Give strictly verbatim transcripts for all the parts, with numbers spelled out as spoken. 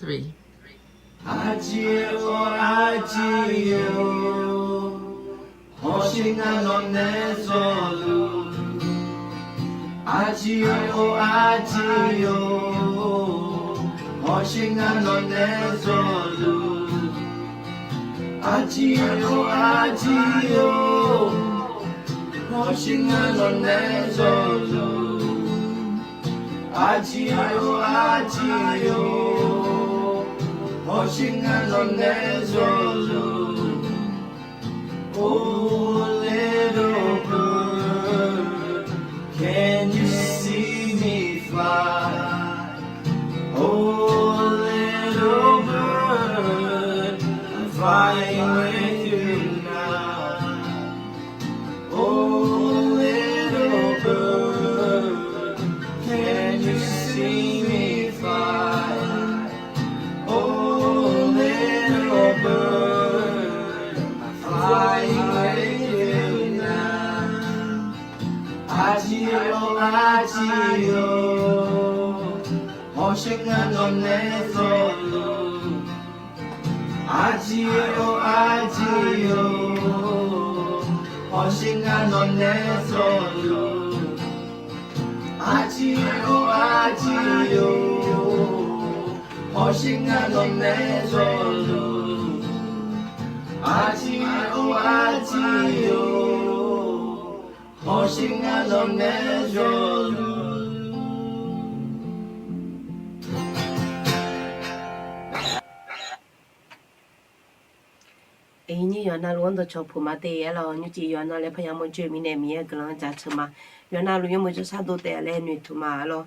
Three. Arjir-or arjir-or, hawsher ngar nawq nae zawluf. Arjir-or arjir-or, hawsher ngar nawq nae zawluf. Arjir-or arjir-or, hawsher ngar nawq nae zawluf. Arjir-or arjir-or, hawsher ngar nawq nae zawluf. Oh little bird, can you see me fly? Oh little bird, I'm flying with you now. Oh little bird, can you see me fly? Oh little bird, I'm flying with you now. Arjir-or arjir-or, hawsher ngar nawq nae zawluf. Arjir-or arjir-or, hawsher ngar nawq nae zawluf. Arjir-or arjir-or, hawsher ngar nawq nae zawluf. Arjir-or arjir-or, hawsher ngar nawq nae zawluf. Aqyuif nyir yawqha navluf-anr dawqcawq puq ma te-aer lawq. Nymrcif yawqha navluf-aer paqya mawr joe mirnae Miqyaer-euq guiqlanq-anr jaceuq ma. Yawqha navluf yawmuiq jawrshar dov taef-a laer noeqtmq ma-a lawq.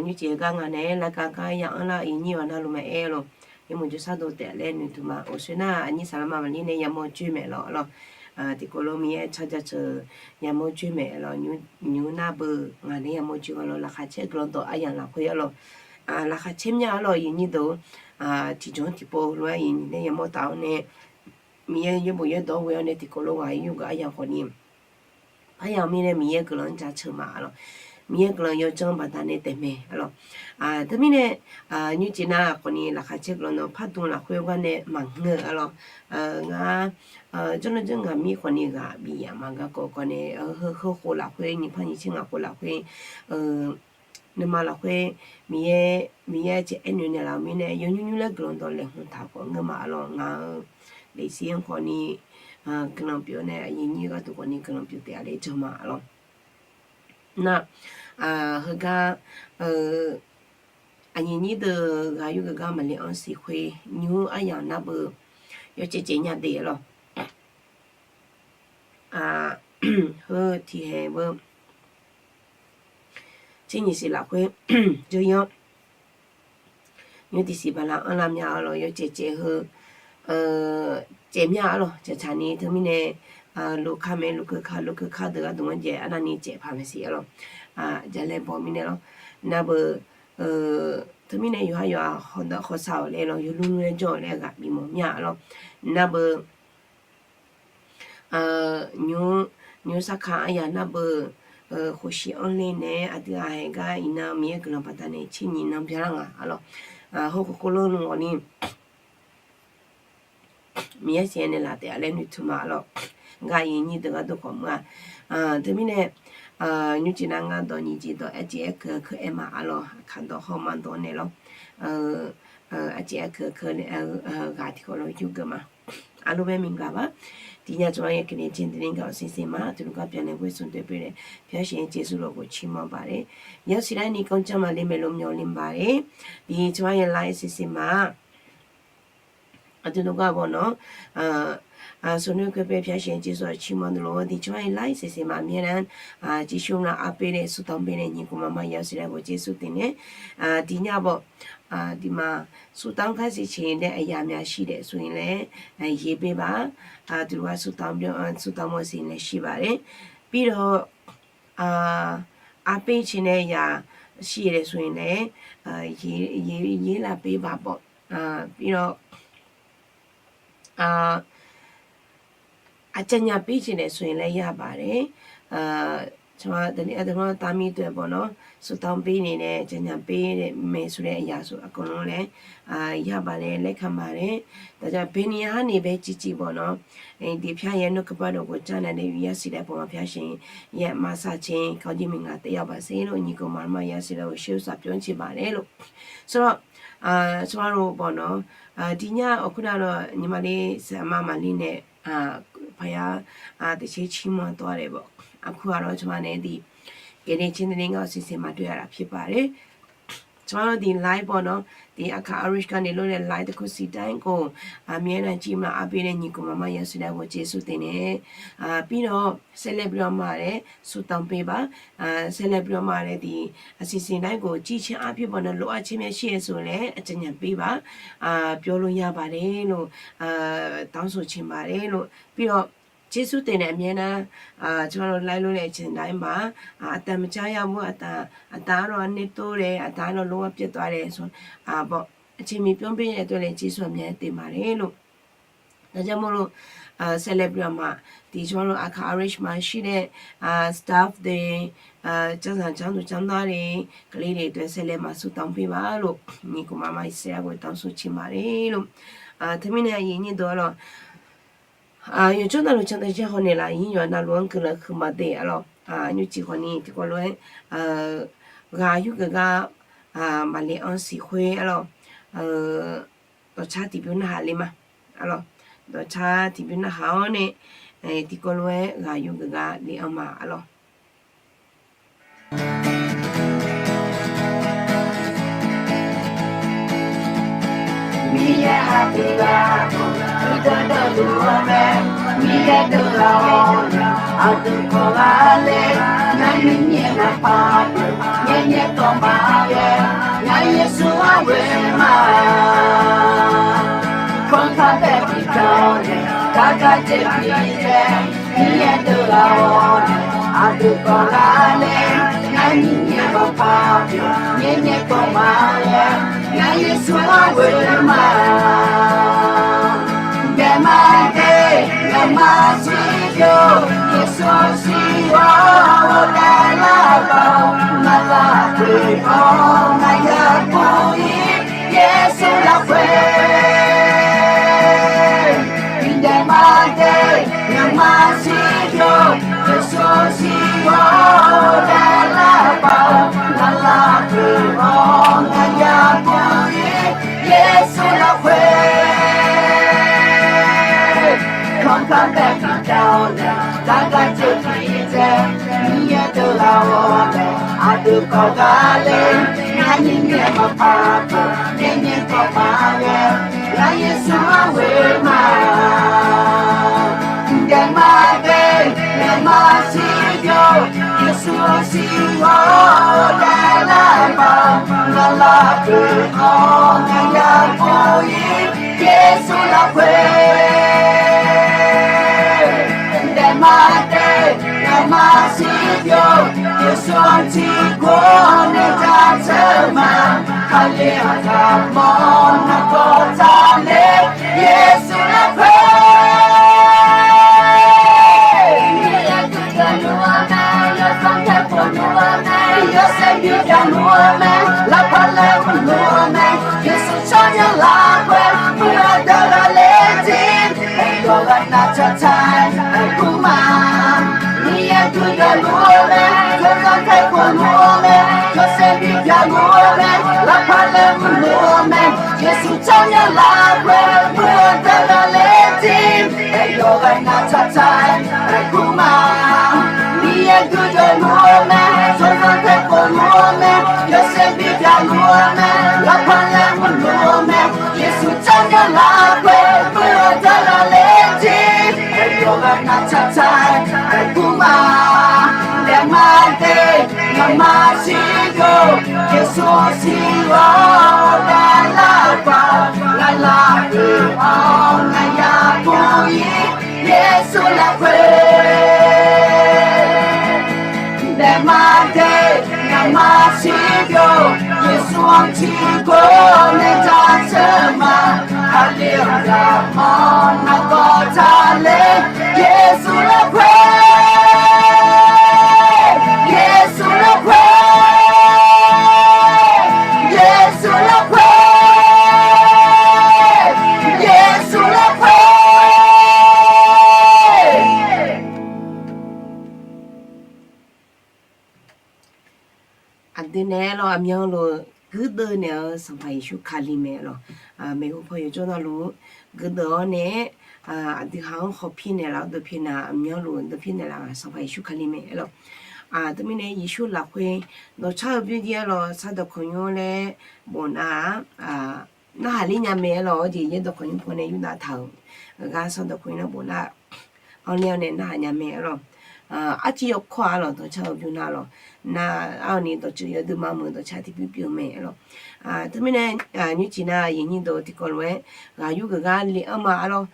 Nymrcif gar ngaq naeq-aer lavkav gar yamr lar aqyuif nyir yawqha navluf maqaer lawq. Yawmuiq jawrshar dov taef-a laer noeqtmq ma. Uqsoer nar aqnyir saqlaqma maqlir nae yamawr joe maeq lawq lawq. Tiqkawv lof Miqyaer car jaceuq yamawr joe maeq lawq. Nymr nar beu ngaq naeq-aer yamawr joe-a lawq. Laqkhaq caer guiqlanq dawq aryamq lafkhoer-a lawq. Laqkhaq caer mya-a lawq aqyuif nyir deuq-or. Tiqjawq-anr tiqpov lof-aer aqyuif nyir nae yamawr taf-awr nae Miqyaer yaerbof yaerdawq-awr ghoe-awr nae tiqkawv lof ghaq yurgeuf aryamq khawfni, aryamq mirnae Miqyaer guiqlanq-anr jaceuq ma-a lawq. Miqyaer guiqlanq yawdzanr baqdanae taefmae-a lawq. Teumirnae nymrcif nar khawfni laqkhaq caer guiqlanq nawq pardmq lafkhoer gar nae maqngeur-a lawq. Ngar jawrnan janr ngaq mir khawfni ghaq bif yaf ma garkawv kawv nae heu khof lafkhoer nyiq par nyiq tser ngaq khof lafkhoer nuima lafkhoer Miqyaer, Miqyaer caev aernoeq naeqlaf-eu mirnae yawnymr nymr laer guiqlanq dawq laeqhmq taq khawf ngeur ma-a lawq. Ngaq-euq daefzir-anr khawfni guiqlanq pyeuf-awr nae aqyuif nyir gharduq khawfni guiqlanq pyeuf taef-a laer jan ma-a lawq. Nar heugar aqyuif nyir deuq ghaq yurgeuf gar maqle-anr siq khoer nymr aryamq nar beu yawcaev caev nya de-a lawq. Heu tiqhaeq beu tser nyiq siq lafkhoer jawr-ir-awr nymr tiqsiq bala anrlar mya-a lawq. Yawcaev caev heu caev mya-a lawq. Tsaqtsaqni teumirnae lukar mae, lukeuv ka, lukeuv ka deuq gharduq-anr jaev arnavni caev paq maeqsiq-a lawq. Jalae baw mirnae lawr nar beu teumirnae yawqha yawqha hawdaq hawsav-awq laer lawq, yawlmr laer jawr-awq laer ghaq bif mawf mya-a lawq. Nar beu nymr, nymr sarkar aryamq nar beu khoeqshi anrler nae aqdui ghaq haeq gar iqnan Miqyaer guiqlanq baqdanae tser nyiq nan byanlar nga-a lawq. Hawkhof khoerlof nmr ghawqni Miqyaer siqnya naeqlaf taef-a laer noeqtmq ma-a lawq. Ngar aqyuif nyir deuq gharduq khawf mr-a. Teumirnae nymrcif nar ngar dawq nyiq jeq dawq aer jeq aer keuv keuv aer ma-a lawq. Aqkaq dawq hawr ma dawq-anr naeq lawr. Aer jeq aer keuv keuv nae ghaq tiqkawv lof yurgeuf ma. Aqlor bae miqgaq ba tiqnya tsawrmyanr yakeq nae jir deni gaq-awr siqsiq ma. Aqdui luf gar byannae ghoer smq doe boe nae ဘုရားရှင်ရဲ့ ကျေးဇူးတော်ကို ချီးမွမ်းပါတယ်. ရောက်ရှိတိုင်း ဒီကုန်းကျမ်းမာလေးမယ်လို့ မျှော်လင့်ပါတယ်. ဒီ tsawrmyanr yalar siqsiq ma. Aqdui luf gar baw nawr smq doe boe ဘုရားရှင်ရဲ့ ကျေးဇူးတော် ချီးမွမ်းသလို ဒီ tsawrmyanr yalar siqsiq ma အမြဲတမ်း ကျေးဇူးများအားပေးတဲ့ ဆုတောင်းပေးတဲ့ ညီအစ်ကို မမ ရောက်ရှိတိုင်းကို ကျေးဇူးတင်တယ်. Tiqnya baw tiqma ဆုတောင်းခိုင်းစေချင်တဲ့ အရာများရှိတယ်ဆိုရင်လည်း ရေးပေးပါ. သူတို့က ဆုတောင်းပြော ဆုတောင်းဖို့ အစီအစဉ်လည်း ရှိပါတယ်. ပြီးတော့ အားပေးချင်တဲ့အရာရှိတယ်ဆိုရင်လည်း ရေးရေးလာပေးပါပေါ့. ပြီးတော့ အကြံဉာဏ်ပေးချင်တယ်ဆိုရင်လည်း ရပါတယ်. အာ, Teumirnae ตามนี้ deuq-aer bawq nawr ဆုတောင်းပေးနေတယ် ကြေညာပေးနေတယ် မယ်ဆိုတဲ့အရာဆို အကုန်လုံးလည်း ရပါတယ် လက်ခံပါတယ်. ဒါကြောင့် ဘယ်နေရာကနေပဲ ကြည့်ကြည့်ပေါ့နော် ဒီဘုရားရဲ့နှုတ်ကပတ်တော်ကို ကြားနာတဲ့ ရရှိတဲ့ပုံမှာ ဘုရားရှင်ရဲ့ မဆခြင်း ကောင်းကြီးမင်္ဂလာ သက်ရောက်ပါစေလို့ ညီအစ်ကိုမောင်နှမ ရရှိတဲ့ကို ရှေးဥစွာပြောချင်ပါတယ်လို့ ဆိုတော့ အာ ကျမတို့ပေါ့နော် အာ ဒီည အခုနကတော့ ညီမလေး ဆရာမ မာလီနဲ့ အာ ဘုရား အာ သီချင်းချီးမွမ်းသွားတယ်ပေါ့။ အခုကတော့ ကျမနဲ့ ဒီ ကယ်တင်ခြင်းသတင်းကောင်း အစီအစဉ်မှာ တွေ့ရတာဖြစ်ပါတယ်။ ကျမတို့ ဒီ live ပေါ့နော် ဒီ အခါ Irish ကနေ လုပ်တဲ့ live တစ်ခုစီတိုင်းကို အမြဲတမ်း ကြည့်မအားပေးတဲ့ ညီအစ်ကိုမောင်နှမ ရရှိတဲ့ကို ကျေးဇူးတင်တယ်။ အာ ပြီးတော့ ဆက်လက်ပြီးတော့မှလည်း ဆုတောင်းပေးပါ။ အာ ဆက်လက်ပြီးတော့မှလည်း ဒီအစီအစဉ်တိုင်းကို ကြည့်ခြင်းအားဖြင့်ပေါ့နော် လိုအပ်ခြင်းများရှိတယ်ဆိုရင်လည်း အကြံဉာဏ်ပေးပါ။ အာ ပြောလို့ရပါတယ်လို့ အာ တောင်းဆိုချင်ပါတယ်လို့ ပြီးတော့ ကျေးဇူးတင်တယ် အမြဲတမ်း အာ ကျမတို့ live လုပ်တဲ့အချိန်တိုင်းမှာ အာ အသံမကြားရဘူး အသံ အသံကတော့ အနှေးတိုးတယ် အသံကတော့ လုံးဝပျက်သွားတယ်ဆို အာ ပေါ့ အချိန်မီပြောပေးတဲ့အတွက်လည်း ကျေးဇူးအများကြီးတင်ပါတယ်လို့ ဒါကြောင့်မို့လို့ အာ ဆက်လက်ပြီးတော့မှ ဒီ ကျမတို့ အခါ Irish မှာရှိတဲ့ အာ staff တွေ အာ ကျောင်းဆရာ ကျောင်းသူ ကျောင်းသားတွေ ကလေးတွေအတွက် ဆက်လက်မှ ဆုတောင်းပေးပါလို့ ညီအစ်ကိုမောင်နှမ ဆရာကို တောင်းဆိုချင်ပါတယ်လို့ အာ ထမင်းနဲ့ အရင်ညှိတော့ အာ yawqjawr navluf cantae jaer haw naeqlaf-ir yawq navluf-anr guiqlanq huiqma de arlawq. Nymrcif khawfni tiqkawv lof-aer ghaq yurgeuf gar maqle-anr siqkhoer arlawq. Dawqcar tiqbymr narhaq le ma arlawq. Dawqcar tiqbymr narhaq-awr nae tiqkawv lof-aer ghaq yurgeuf gar le-anr ma arlawq. Miqyaer aqdui ghaq-anr uqduq dawqluf-awr mae, Miqyaer deuq ghaq-awr nae aqdui kawv ghaq ler, ngar nyiq nyaeq maqpar pyeuf, nyaer nyaer tawv maqghae, ngar Yeqsur-anr ghoe ma. Kanrkar bae tiqkawv nae, gar gar jeq bi jae, Miqyaer deuq ghaq-awr nae aqdui kawv ghaq ler, ngar nyiq nyaeq maqpar pyeuf, nyaer nyaer tawv maqghae, ngar Yeqsur-anr ghoe ma. Daef ma de, daef ma siqyoer, Yeqsur siq-awr daeflar-awq, ngar lafkhoer-awr ngar yabur-ir, Yeqsur lafkhoer. Daef ma de, daef ma siqyoer, Yeqsur siq-awr daeflar-awq, ngar lafkhoer-awr ngar yabur-ir, Yeqsur lafkhoer. Kanrkar bae tiqkawv nae, gar gar jeq bi jae, Miqyaer deuq ghaq-awr mae, aqdui kawv ghaq ler, ngar nyiq nyaeq maqpar pyeuf, nyaer nyaer tawv maqghae, ngar Yeqsur-anr ghoe ma. Daef ma de, daef ma siqyoer, Yeqsur siq-awr daeflar-awq, ngar lafkhoer-awr ngar yabur-ir, Yeqsur lafkhoer. Daef ma de, daef ma siqyoer, Yeqsur tiqkawv nae jaceuq ma. Kali-aq ghaq mawr nargawr taqler, Yeqsur lafkhoer. Miqyaer duidui luf-eu mae, yawsanr taeq khof luf-eu mae, yawshaef bi pyaq luf-eu mae, lafpar laer mr luf-eu mae, Yeqsur tsawrmyanr lafkhoer muiq-eu deuq ghaqler jir, aer yawqghaq nav taq taq-aer aergur ma. Miqyaer duidui luf-eu mae, yawsanr taeq khof luf-eu mae, yawshaef bi pyaq luf-eu mae, lafpar laer mr luf-eu mae, Yeqsur tsawrmyanr lafkhoer muiq-eu deuq ghaqler jir, aer yawqghaq nav taq taq-aer aergur ma. Miqyaer duidui luf-eu mae, yawsanr taeq khof luf-eu mae, yawshaef bi pyaq luf-eu mae, lafpar laer mr luf-eu mae, Yeqsur tsawrmyanr lafkhoer muiq-eu deuq ghaqler jir, aer yawqghaq nav taq taq-aer aergur ma. Daef ma de, daef ma siqyoer, Yeqsur siq-awr daeflar-awq, ngar lafkhoer-awr ngar yabur-ir, Yeqsur lafkhoer. Daef ma de, daef ma siqyoer, Yeqsur-anr tiqkawv nae jaceuq ma. Kali-aq ghaq mawr nargawr taqler, Yeqsur lafkhoer. Aqdui naeq-aer lawr, aqmyanluf guirdeuv naeq-eu Sanqpaq Yeqsur Kali mae lawr. Maeqhu paw yawjawr navluf guirdeuv-awr nae, aqdui ha-anr khawf pir naeqlaf-awr deuq pyaeqnaeq, aqmyanluf deuq pyaeqnaeq laf-eu Sanqpaq Yeqsur Kali mae aer lawr. Teumirnae Yeqsur lafkhoer dawqcar-eu bymr jir aer lawr, sar dawqkawq nymr laer bof nar-aq, narhaq ler nya mae aer lawr. Jeq yaer dawqkawq nymr paw nae yurdav taq-euq gar sar dawqkawq nymr nar bof nar-aq, anr ler-awr nae narhaq nya mae aer lawr. Arcuiv yawkawr-aq lawr, dawqcar-eu bymr nar lawr, nar arni dawqtsuif yawdui ma meuq dawqcar tiqbymr pyeuf mae aer lawr. Teumirnae nymrcif nar aqyuif nyir deuq tiqkawv lof-aer ghaq yurgeuf gar le-anr ma aer lawr.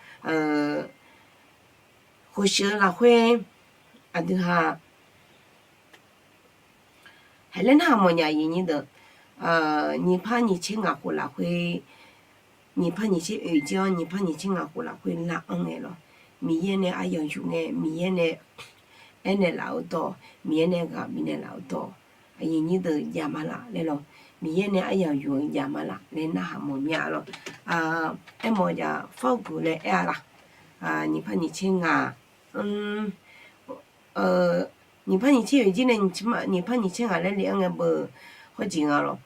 Khof sheuq-eu lafkhoer aqdui ha haeqlaer narhaq mawfnya aqyuif nyir deuq, nyiq par nyiq tser ngaq khof lafkhoer, nyiq par nyiq tser oeq jir-anr nyiq par nyiq tser ngaq khof lafkhoer lar-anr ngae lawr, Miqyaer nae aryamq yuf ngae, Miqyaer nae aernaeq laf-eu dawq, Miqyaer nae ghaq bifnaeq laf-eu dawq, aqyuif nyir deuq jav ma laf laer lawr, Miqyaer nae aryamq yuf-eu jav ma laf laer narhaq mawf mir-a lawr. Aermawf-eu jaq fawr guq laer aer-a laf. Nyiq par nyiq tser ngaq, nyiq par nyiq tser oeq jir nae nyiq par nyiq tser ngaq laer le-anr ngae beu, hawrjeq nga lawr.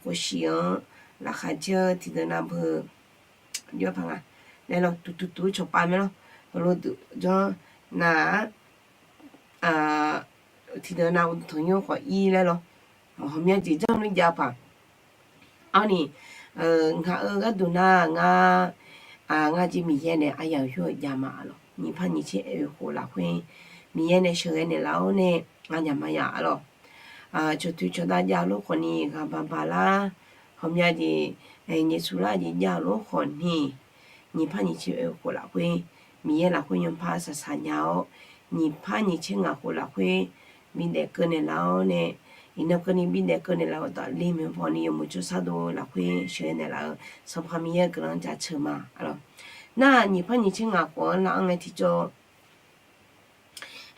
Khof sheuq-anr laqkhaq jir-eu tiqdeuq nav beu, jawr paq nga laer lawr, tuqtuq tuq-eu cawqpav mae lawr. Heulof duq janr nar-aq, tiqdeuq nav uqduq tanqnymr khawf ir laer lawr, ghawqmya jeq janr nuijav paq. Arni, ngaq-euq gharduq nar ngar, ngar jeq Miqyaer nae aryamq yuf-eu jav ma lawr, nyiq par nyiq tser oeq khof lafkhoer Miqyaer nae sheuqghae naeqlaf-awr nae ngar jav ma ya-a lawr. Cawqtuiq cawqdav jav lof khawfni ghaq baq baq lar, ghawqmya jeq nyaefsuf lar jeq jav lof khawfni, nyiq par nyiq tser oeq khof lafkhoer Miqyaer lafkhoer nymr par saqsaq nya-awr, nyiq par nyiq tser ngaq khof lafkhoer bidaef keuv naeqlaf-awr nae, iqnan keuvni bidaef keuv naeqlaf-eu tafler maeq pawni yawmuiq tsawrshar dov lafkhoer sheuqghae naeqlaf-eu Sanqpaq Miqyaer-euq guiqlanq jaceuq ma lawr. Nar nyiq par nyiq tser ngaq khof-anr lar-anr ngae tiqjawr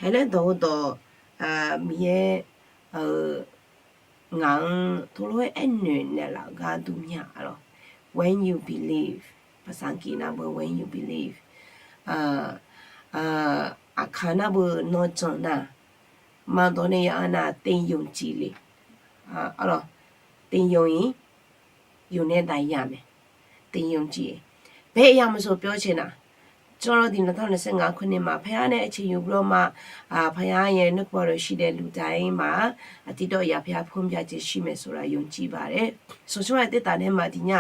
haeqlaer dawq-eu dawq, Miqyaer-euq ngaq-anr tov lof-aer aernoeq naeqlaf-euq gar dur mir-a lawr. When you believe, ภาษาอังกฤษ nar beu when you believe, Aqkaq nar beu nawr jan nar, maqdawq nae ya-a nar တင်ယုံကြည်လေ, တင်ယုံရင် ယုံတဲ့တိုင်ရမယ်, တင်ယုံကြည်ရင် ဘယ်အရာမဆိုပြောချင်တာ, ကျွန်တော်ဒီနှစ်ထောင့်နှစ်ဆယ့်ငါခုနှစ်မှာ ဘုရားနဲ့ အချိန်ယူပြီးတော့မှ အာ၊ ဘုရားရဲ့နှုတ်ကပတ်တော်ရှိတဲ့လူတိုင်းမှာ အသီးတော်အရာ ဘုရားဖွင့်ပြခြင်းရှိမယ်ဆိုတာ ယုံကြည်ပါတယ်ဆိုပြီး သက်တာထဲမှာ ဒီည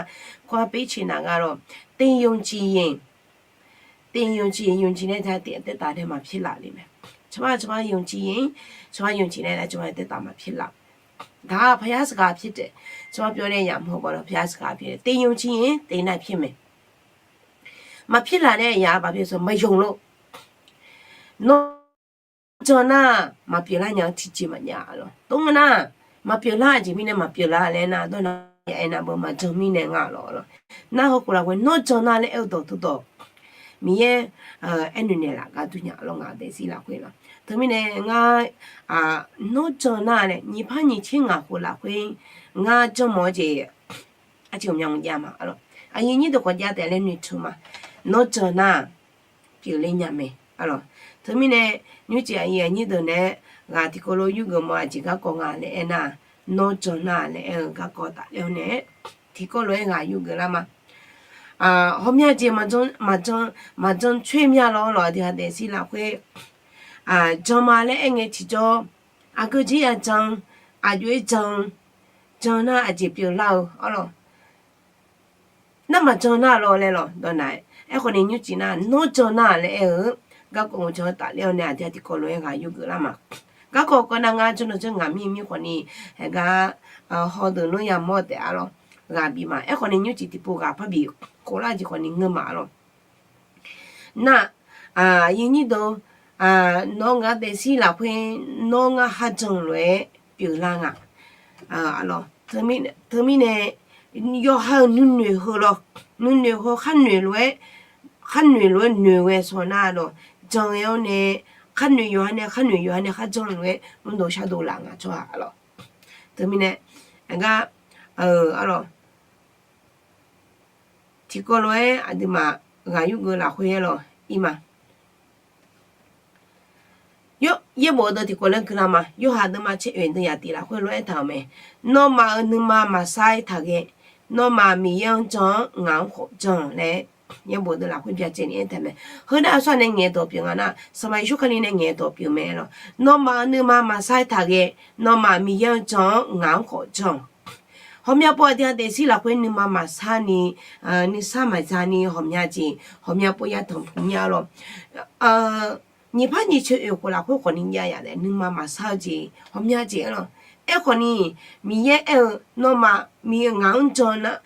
ခွါပေးချင်တာကတော့ သင်ယုံကြည်ရင် သင်ယုံကြည်ရင် ယုံကြည်တဲ့တိုင်း သင်အသက်တာထဲမှာ ဖြစ်လာလိမ့်မယ်။ ကျွန်မ၊ ကျွန်မယုံကြည်ရင်၊ ကျွန်မယုံကြည်တဲ့တိုင်း ကျွန်မရဲ့သက်တာမှာ ဖြစ်လာမယ်။ ဒါက ဘုရားစကားဖြစ်တယ်။ ကျွန်မပြောတဲ့အရာ မဟုတ်ပါတော့၊ ဘုရားစကားဖြစ်တယ်။ သင်ယုံကြည်ရင် သင်၌ဖြစ်မယ်။ မဖြစ်လာတဲ့အရာ ဘာဖြစ်လို့ဆို မယုံလို့။ န Jan nar, maqpyeuf lar nya-eu tiqjeq maqjav lawr. Tov ngeur nar, maqpyeuf lar-eu jeq mirnae maqpyeuf lar laer nar, dawr nar, yaef aer nar beu maqjan mirnae nga lawr lawr. Nar heukhawf lafkhoer nawr jan nar laer aer-eu dawq tov dawq, Miqyaer aernoeq naeqlaf gar dur nya lawr, ngaq daefzir lafkhoer lawr. Teumirnae ngar, nawr jan nar laer nyiq par nyiq tser ngaq khof lafkhoer ngar janrmawf-eu jeq, arciq ghawqmya maqjav ma lawr. Aqyuif nyir deuq khawf jav taef laer noeqtmq ma. Nawr jan nar pyeufler nya mae. Teumirnae nymrcif aqyuif aqnyir deuq nae-aer ghaq tiqkawv lof yurgeuf mawf-eu aqjeq garkawv nga laer aernar, nawr jan nar laer aer-eu garkawv tafler-awr nae-aer tiqkawv lof-aer ghaq yurgeuf lar ma. Ghawqmya jeq maqjan, maqjan coer mya lawr lawr, aqdui ha daefzir lafkhoer jan ma laer aer ngae tiqjawr, aqgeu jeq ya jan, aqjox-aer jan, jan nar aqjeq pyeuflar-eu arlawr. Nar maqjan nar lawr laer lawr dawq nar-aer, aerkhawf ni nymrcif nar nawr jan nar laer aer-eu garkawv mq jan-eu tafler-awr nae aqdui ha tiqkawv lof-aer ghaq yurgeuf lar ma. Garkawv kawv nar ngar janr-eu janr ngaq mir mir khawf ni, haegar hawdeuq lof yamawr taef arlawr ghaq bif ma. Aerkhawf ni nymrcif tiqpov ghaq parbi khof lar jeq khawf ni ngeur ma arlawr. Nar, aqyuif nyir deuq, nawr ngar daefzir lafkhoer nawr ngar kharjan lof-aer pyeuflar nga. Teumirnae yawqha-euq nuinoeq heu lawr, nuinoeq heu kharnoeq lof-aer, kharnoeq lof-aer noeq ghae shawq nar lawr, jan-aer-awr nae, kharnoeq yawqha nae kharnoeq yawqha nae kharjan lof-aer mrdov shardov laf nga tsawrhaq lawr. Teumirnae aqgar, arlawr, tiqkawv lof-aer aqduimaf ghaq yurgeuf lafkhoer lawr ir ma. Yawr, Yaerbof-eu deuq tiqkawv laer guiqlanq ma. Yorhaq deuvma tser oeq deuv yaf tif lafkhoer lof-aer taq-euq mae. Nawmaf-euq nuima maqsar-aer taq ghae, nawmaf Miqyaer-anr jan-awr ngaq-anr khawf jan laer, yaerbof deuv lafkhoer byacaevni aertaq mae. Heu nar-aq, aqsur nae ngaeqdawq pyeuf nga nar, Sanqpaq Yeqsur Kali nae ngaeqdawq pyeuf mae lawq. Nawmaf-euq nuima maqsar-aer taq ghae, nawmaf Miqyaer-anr jan-awr ngaq-anr khawf jan-awq. Ghawqmya pov aqdui-aq daefzir lafkhoer nuima maqsar ni, nuisar maqza ni ghawqmya jeq, ghawqmya pov yatanq puq nya lawq. Nyiq par nyiq tser oeq khof lafkhoer khawfni jav yaf nae nuima maqsar-eu jeq ghawqmya jeq aer lawq. Aerkhawfni, Miqyaer aer-eu, nawmaf Miqyaer ngaq-anr jan nar,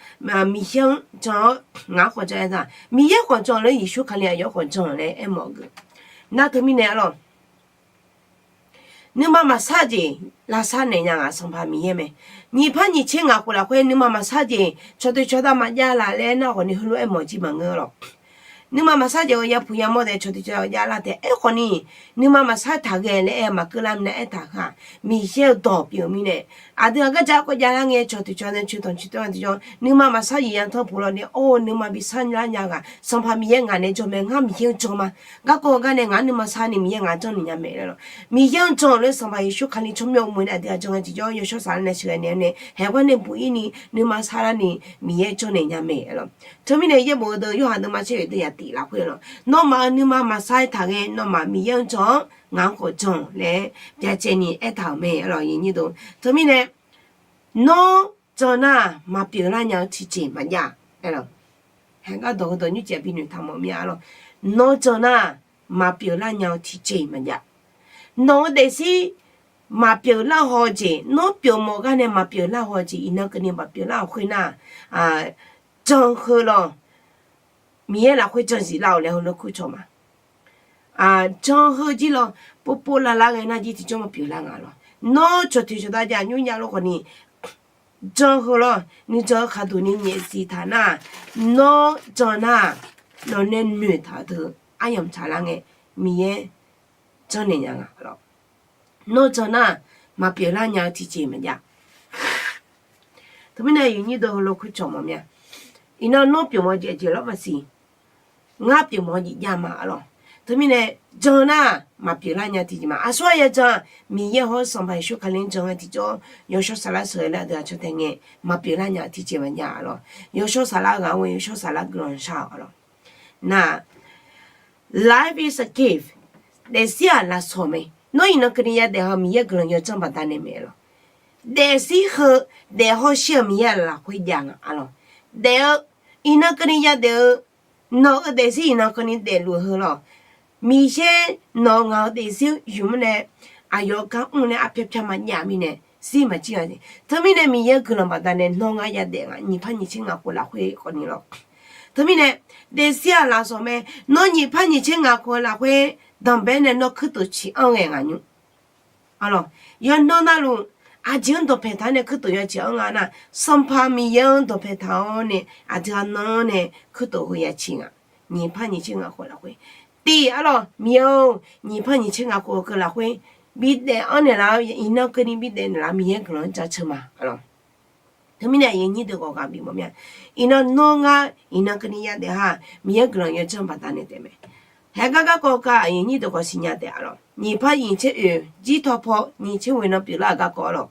Miqyaer-anr jan-awr ngaq-anr khawf jan aer taq. Miqyaer khawf jan-eu laer Yeqsur Kali aqyawf khawf jan laer aermawf-eu geu. Nar teumirnae aer lawq. Nuima maqsar jeq lavsar naeq nya ngaq Sanqpaq Miqyaer mae. Nyiq par nyiq tser ngaq khof lafkhoer nuima maqsar jeq cawqdeuq cawqdav maqjav laf laer nar khawfni heulof-aer mawf jir maqngeur lawq. Nuima maqsar jeq-eu yapuq yamawr taef cawqdeuq cawqdav jav lar taef. Aerkhawfni, nuima maqsar taq ghae laer aer-eu maqkeuv lar minav aertaq heu-aq, Miqyaer-euq dawq pyeuf-eu mirnae, aqdui-aq garjav kawv jav lar ngae cawqdeuq cawqdav coeqtanq coeqtanq tiqjawr nuima maqsar jeq yantawr puq lawr ni, or, nuima bi sar lar nya ghaq Sanqpaq Miqyaer ngaq nae jan mae, ngar Miqyaer-anr jan ma. Garkawv-eu gar nae ngaq-anr nuima sar ni Miqyaer ngaq-anr janrnaeq nya mae laer lawq. Miqyaer-anr jan-euq laer Sanqpaq Yeqsur Kali tsawrmyanr uqmov nae aqdui-aq jan ngae tiqjawr yawshawr saflar nae sheuqghae naeq-awr nae haeqghae nae buq-ir ni nuima sar lar ni Miqyaer janrnaeq nya mae lawq. Teumirnae yaerbof-eu deuq Yorhaq deuvma tser oeq deuv yaf tif lafkhoer lawq. Nawmaf-euq nuima maqsar-aer taq ghae, nawmaf Miqyaer-anr jan-awr ngaq-anr khawf jan laer byacaevni aertaq-euq mae lawq. Teumirnae, nawr jan nar-aq maqpyeuf lar nya-eu tiqjeq maqjav-a. Haeqgar dawq heudawq nymrcif-aq binoeq taq mawf mir-a lawq. Nawr jan nar-aq maqpyeuf lar nya-eu tiqjeq maqjav. Nawq-eu daefzir maqpyeuf lar haw-eu jeq, nawr pyeuf mawf gar nae maqpyeuf lar haw-eu jeq iqnan keuvni maqpyeuf lar-awq khoer nar-aq, jan heu lawq. Miqyaer lafkhoer jan zif lar-awq laer heulof kur cawq ma. Jan heu jir lawq, povpov lavlar ghae nar jir tiqjawr maqpyeuf lar nga lawq. Nawr cawqtoeq cawqdav jav nymr jav lor khawfni, jan heu lawr, nuijan-eu khaqduq ni nyaefsiq taq nar-aq, nawr jan nar-aq, nawq nae noeqtaq-eu deuq aryamq tsaqlar ngae, Miqyaer janrnaeq nya nga lawq. Nawr jan nar-aq, maqpyeuf lar nya-eu tiqjeq maqjav. Teumirnae aqyuif nyir deuq heulof kur cawq mawf mir-a. Iqnan nawr pyeufmawf-eu jeq aqjeq lawr maqsiq. Ngar pyeufmawf-eu jeq jav ma-a lawq. Teumirnae jan nar-aq maqpyeuf lar nya tiqjeq ma. Aqsur-aq ya jan-aq, Miqyaer hawr-eu Sanqpaq Yeqsur Kali-anr jan ngae tiqjawr yawshawr saflar sheuqghae laer aqdui-aq caw tae ngae maqpyeuf lar nya-eu tiqjeq maqjav-a lawq. Yawshawr saflar ghaq-anr ghae yawshawr saflar guiqlanq shar-awq-a lawq. Nar-aq, life is a gift. Daefzir-aq lafsawq mae. Nawr iqnan keuvni yadaef-eu Miqyaer guiqlanq yawdzanr baqdanae mae lawq. Daefzir heu daef hawsher-eu Miqyaer lafkhoer jav nga-a lawq. Daef-eu, iqnan keuvni yadaef-eu, nawq-eu daefzir iqnan keuvni daefluf-eu heu lawq. Miqyaer nawq-eu ngaq-eu daefzir yuf-anr nae aqyawf-eu gar mr nae arpyar pyar maqjav mirnae zir maqjir-a. Teumirnae Miqyaer-eu guiqlanq baqdanae nawr ngar yadaef nga, nyiq par nyiq tser ngaq khof lafkhoer khawfni lawq. Teumirnae daefzir-aq lafsawq mae. Nawr nyiq par nyiq tser ngaq khof-eu lafkhoer danqbae nae nawr kuirtof ciq anr ghae ngaq nymr. Yawqnan navluf aqjeq-anr dawqpaeq taq-awr nae kuirtof yawciq anr nga nar, Sanqpaq Miqyaer-anr dawqpaeq taq-awr nae aqdui-aq nan-anr nae kuirtof heu yaciq nga. Nyiq par nyiq tser ngaq khof lafkhoer, tif-a lawq. Miqyaer-or, nyiq par nyiq tser ngaq khof-eu keuv lafkhoer bidaef-anr naeqlaf-awr, iqnan keuvni bidaef naeqlaf Miqyaer guiqlanq-anr jaceuq ma-a lawq. Teumirnae aqyuif nyir deuq ghawqghaq bif mawf mir-a. Iqnan nawr ngar iqnan keuvni yadaef ha, Miqyaer guiqlanq yawdzanr baqdanae taef mae. Haeqgar garkawv kar aqyuif nyir deuq khawf siqnya taef-a lawq. Nyiq par nyiq tser oeq jir tawpaw nyiq tser ghoeq nan pyeuflar-euq garkawv lawq.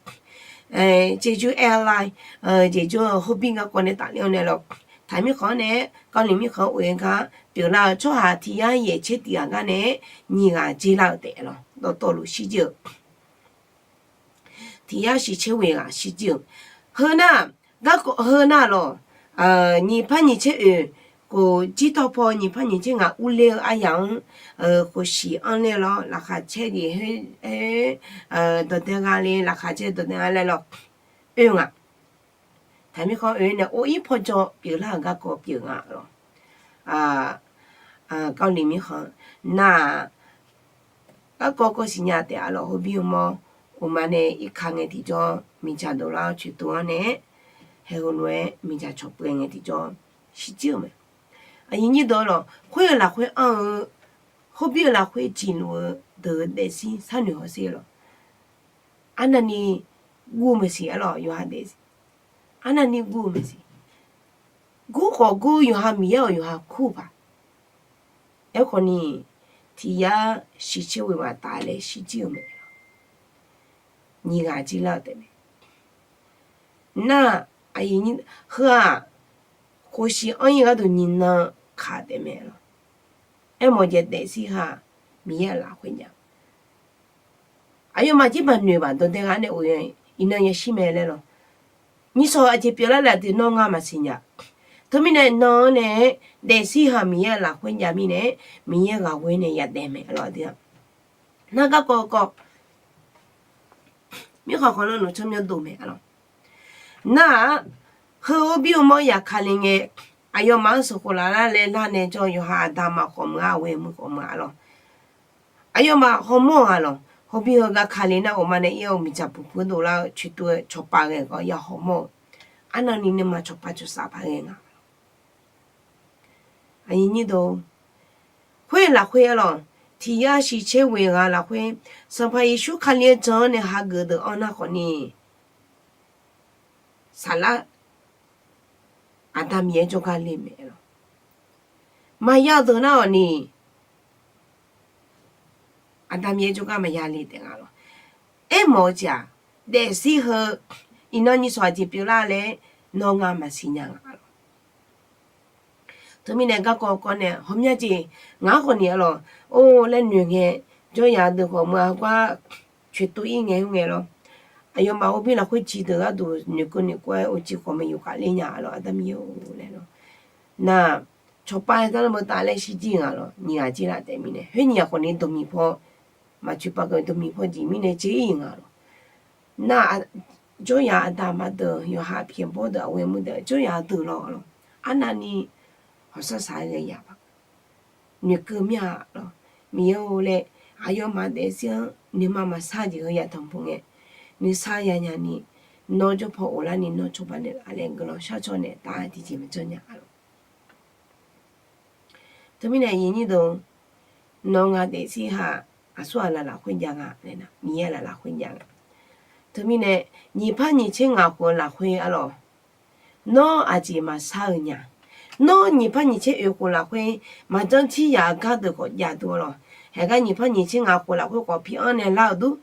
Jeju Airline, Jeju-eu hobir garkawv nae tafler-awr nae lawq. Taiq mirkhanq-anr nae, Kawvliq mirkhanq-anr oe-eu gar pyeuflar-eu tsawrhaq tiq yar yaeq tser tif ghaq gar nae nyiq ghaq dzer lar-eu taef lawq. Dawqtawvluf shirjir-eu tiq yar shiq tser ghoeq ghaq shirjir-eu. Heu nar, garkawv heu nar lawq, nyiq par nyiq tser oeq khof jir tawpaw nyiq par nyiq tser ngaq urler-eu aryamq-anr khof shiq anr ler lawr, laqkhaq caer jeq khoer, dawqdae gha le, laqkhaq caer dawqdae gha laer lawr, oe ngaq. Taiq mirkhanq oe nae or ir paw jaw pyeuflar-euq garkawv pyeuf nga lawq. Kawvliq mirkhanq nar-aq, garkawv kawv siqnya taef-a lawq. Hobir-eu mawr uqma nae irka ngae tiqjawr miqdzaq dovlar-awr coeqtov-anr nae, haeq heulof-aer miqdzaq cawq peuv ngae tiqjawr shirjir-eu mae. Aqyuif nyir deuq lawq, khoer-eu lafkhoer anr-eu, hobir-eu lafkhoer jiqluf-eu deuq-eu daefzir sharnoeq hawsher lawq. Arnavni guv-eu maqsiq-a lawq, yawqha daefzir. Arnavni guv-eu maqsiq. Gur khawf gur yawqha Miqyaer-euq yawqha kur paq. Aerkhawfni, tiq yar shir tser ghoe ghaq taf laer shirjir-eu mae lawq. Nyiq ghaq jir lar-eu taef mae. Nar-aq, heu-aq, khof shiq anr-ir gharduq nyiq nan kaq taef mae lawq. Aermawf-eu jeq daefzir ha-aq, Miqyaer-euq lafkhoer jav-eu. Aqyawfmaf jir baq noeq baq dawq dae ghaq nae of-eu iqnan yashir mae laer lawq. Nyiqsawq aqjeq pyeuflar laf deuq nawr ngar maqsiq nya. Teumirnae nan-anr nae-aer daefzir ha-aq Miqyaer-euq lafkhoer jav mirnae-aer Miqyaer ghaq ghoe nae yadaef mae lawq aqdui-aq. Nar garkawv kawv mirkhanq khanqlanr noeqtsanr myanr dov mae lawq. Nar-aq, heu or bir-eu mawr yaq kali ngae, aqyawfmaf-anr sanqkhof laf lar laer lar nae jawr-eu yawqha aqda maf khawf meuq-a, aqghoe meuq khawf meuq-a lawq. Aqyawfmaf hawmawr-eu ghaq lawq, hawbir heugar kali nar of ma nae ir-awr miqdzaq puq puq-anr dovlar-eu coeqtov-aer cawqpav ghae gar ya hawmawr-eu, arnavni nuima cawqpav cawqsaf paq ghae nga. Aqyuif nyir deuq, khoer lafkhoer-a lawq, tiq yar shir tser ghoe ghaq lafkhoer, Sanqpaq Yeqsur Kali-anr jan-anr nae hageuf deuq-anr nar khawfni, saflar Aqda Miqyaer jawrgar le mae lawq. Maqya deuq nar-awq ni, Aqda Miqyaer jawrgar maqya le taef nga lawq. Aermawf-eu jeq-aq, daefzir heu iqnan nyiqsawq aqjeq pyeuflar laer nawr ngar maqsiq nya nga lawq. Teumirnae garkawv kawv nae hawmya jeq ngaq-anr khawfni-a lawq, or laer noeq ngae, jawryaq deuq khawf meuq-a gar coeqtov ir ngae khoerngae lawr. Aqyawfmaf or bir lafkhoer ciq deuq gharduq noeqkeuv noeqkeuv-aer or ciq khawf maqyuf khaf ler nya lawq, Aqda Miqyaer-or laer lawq. Nar, cawqpav-aer darlar beu taf laer shirjir nga lawq, nyiq ghaq jir lar taef mirnae khoer nyiq ghaq khawfni dawqmiq paw, maqcoeq pav keuv dawqmiq paw jeq mirnae jir-ir nga lawq. Nar, jawryaq aqda aqma deuq, yawqha pyaeqbawr deuq, aqghoe meuq deuq, jawryaq deuq lawq lawq, arnavni hawqshar saq-aer ghae yaq paq noeqkeuv mir-a lawq. Miqyaer-or laer, aqyawfmaf daefzir-anr nuima maqsar jeq heu ya tanqpuq ngae, nuisar yanya ni, nawr jawrpaw of larni nawr cawba naeqlaf laer guiqlanq shar cawnaeq taf-aer tiqjeq maqjanr nya-a lawq. Teumirnae aqyuif nyir deuq, nawr nga daefzir ha-aq, aqsur aqlaf lafkhoer jav nga laer nar, Miqyaer laf lafkhoer jav nga. Teumirnae nyiq par nyiq tser ngaq khof-eu lafkhoer-a lawq, nawr aqjeq maqsar-eu nya. Nawr nyiq par nyiq tser oeq khof lafkhoer maqjanr tir yaq-eu gar deuq khawf jav dur-a lawq. Haeqgar nyiq par nyiq tser ngaq khof lafkhoer khawf pi-anr nae lar-eu dur,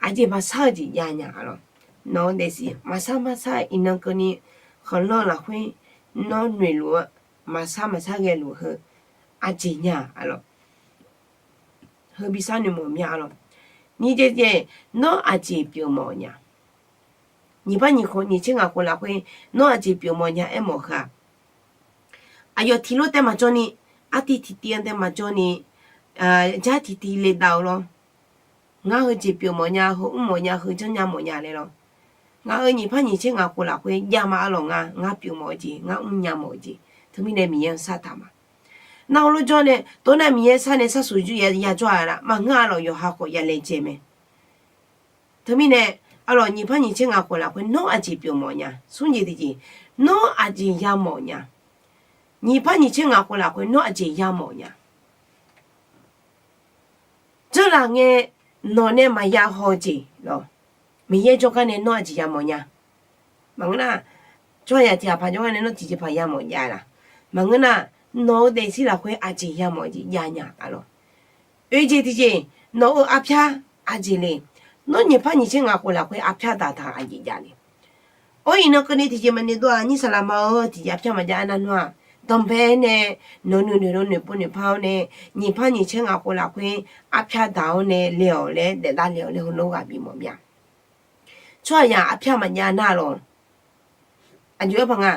aqjeq maqsar-eu jeq jav nya-a lawq. Nawq-eu daefzir maqsar maqsar iqnan keuvni khanqlanr lafkhoer nawr noeqluf-eu maqsar maqsar ghaeluf heu aqjeq nya-a lawq. Heu bi sar noeqmawf mya-a lawq. Nyiq jeq jeq, nawr aqjeq pyeufmawf nya. Nyiq par nyiq khof nyiq tser ngaq khof lafkhoer nawr aqjeq pyeufmawf nya aermawf heu-aq, aqyawf tiq lof taev maqjawr ni, artiv tiqtiv-anr taev maqjawr ni, jar tiqtiv le dav-eu lawr. Ngar heu jeq pyeufmawf nya, heu mrmawf nya, heu janrnya mawf nya laer lawr. Ngaq-euq nyiq par nyiq tser ngaq khof lafkhoer jav ma-a lawq, ngar ngar pyeufmawf-eu jeq, ngar mrnya mawf-eu jeq, teumirnae Miqyaer-anr sar taq ma. Nar heulof jawr nae tov nar Miqyaer sar nae sharsuq jur ya jawr-a laf maqngeur-a lawq, yawqha khawf ya laejae mae. Teumirnae, a lawq, nyiq par nyiq tser ngaq khof lafkhoer nawr aqjeq pyeufmawf nya. Smr jeq tiqjeq, nawr aqjeq yamawf nya. Nyiq par nyiq tser ngaq khof lafkhoer nawr aqjeq yamawf nya. Janrlaf ngae, nawq nae maqya haw-eu jeq lawq, Miqyaer jawrgar nae nawr aqjeq yamawf nya. Maqngeur nar, tsawrhaqzaq tiq ghaq paq jawrgar nae nawr tiqjeq paq yamawf jav-a laf. Maqngeur nar, nawq-eu daefzir lafkhoer aqjeq yamawf jeq jav nya-a lawq. Oe jeq tiqjeq, nawq-euq arpyar aqjeq le. Nawr nyiq par nyiq tser ngaq khof lafkhoer arpyar daqtaq aqjeq jav le. Or, iqnan keuvni tiqjeq maqnoeq dov-aq, nyir saqlaq ma-eu tiqjeq arpyar maqjav-a nar nawr-aq, danqbae nae nawq nuinoeq lo noeqpov noeqpar-awr nae, nyiq par nyiq tser ngaq khof lafkhoer arpyar daq-awr nae le-awq laer daef davle-awq laer heulof ghaq bimawf mya. Tsawrhaqzaq arpyar maqjav nar lawq. Aqjox-aer paq nga,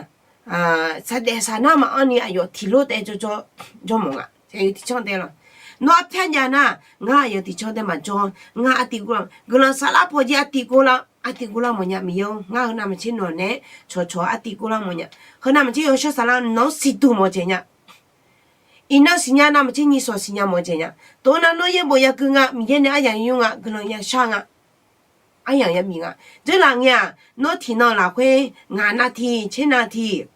saqdaef saqnar maqanr ni aqyawf tiq lof taev jawrjawr jawr mawf nga. Aqyawf tiq canr taev lawq. Nawr arpyar jav nar, ngar aqyawf tiq canr taev maqjawr. Ngar artiv gor-a, guiqlanq saflar pawqjeq artiv gor lar, artiv gor lar mawf nya Miqyaer-or. Ngar heu navmaqtser nawq naeq-aer cawqcawq artiv gor lar mawf nya. Heu navmaqtser yawshawr saflar nawq-anr siqduq mawf dzaeq nya. Iqnan siqnya navmaqtser nyiq sawq siqnya mawf dzaeq nya. Tov nar nawr yaerbof yagui nga, Miqyaer nae aryamq yur nga, guiqlanq yashar nga. Aryamq yabif nga. Dzeurlaf ngae-aq, nawr tiqnan lafkhoer ngaq navtiq tser navtiq,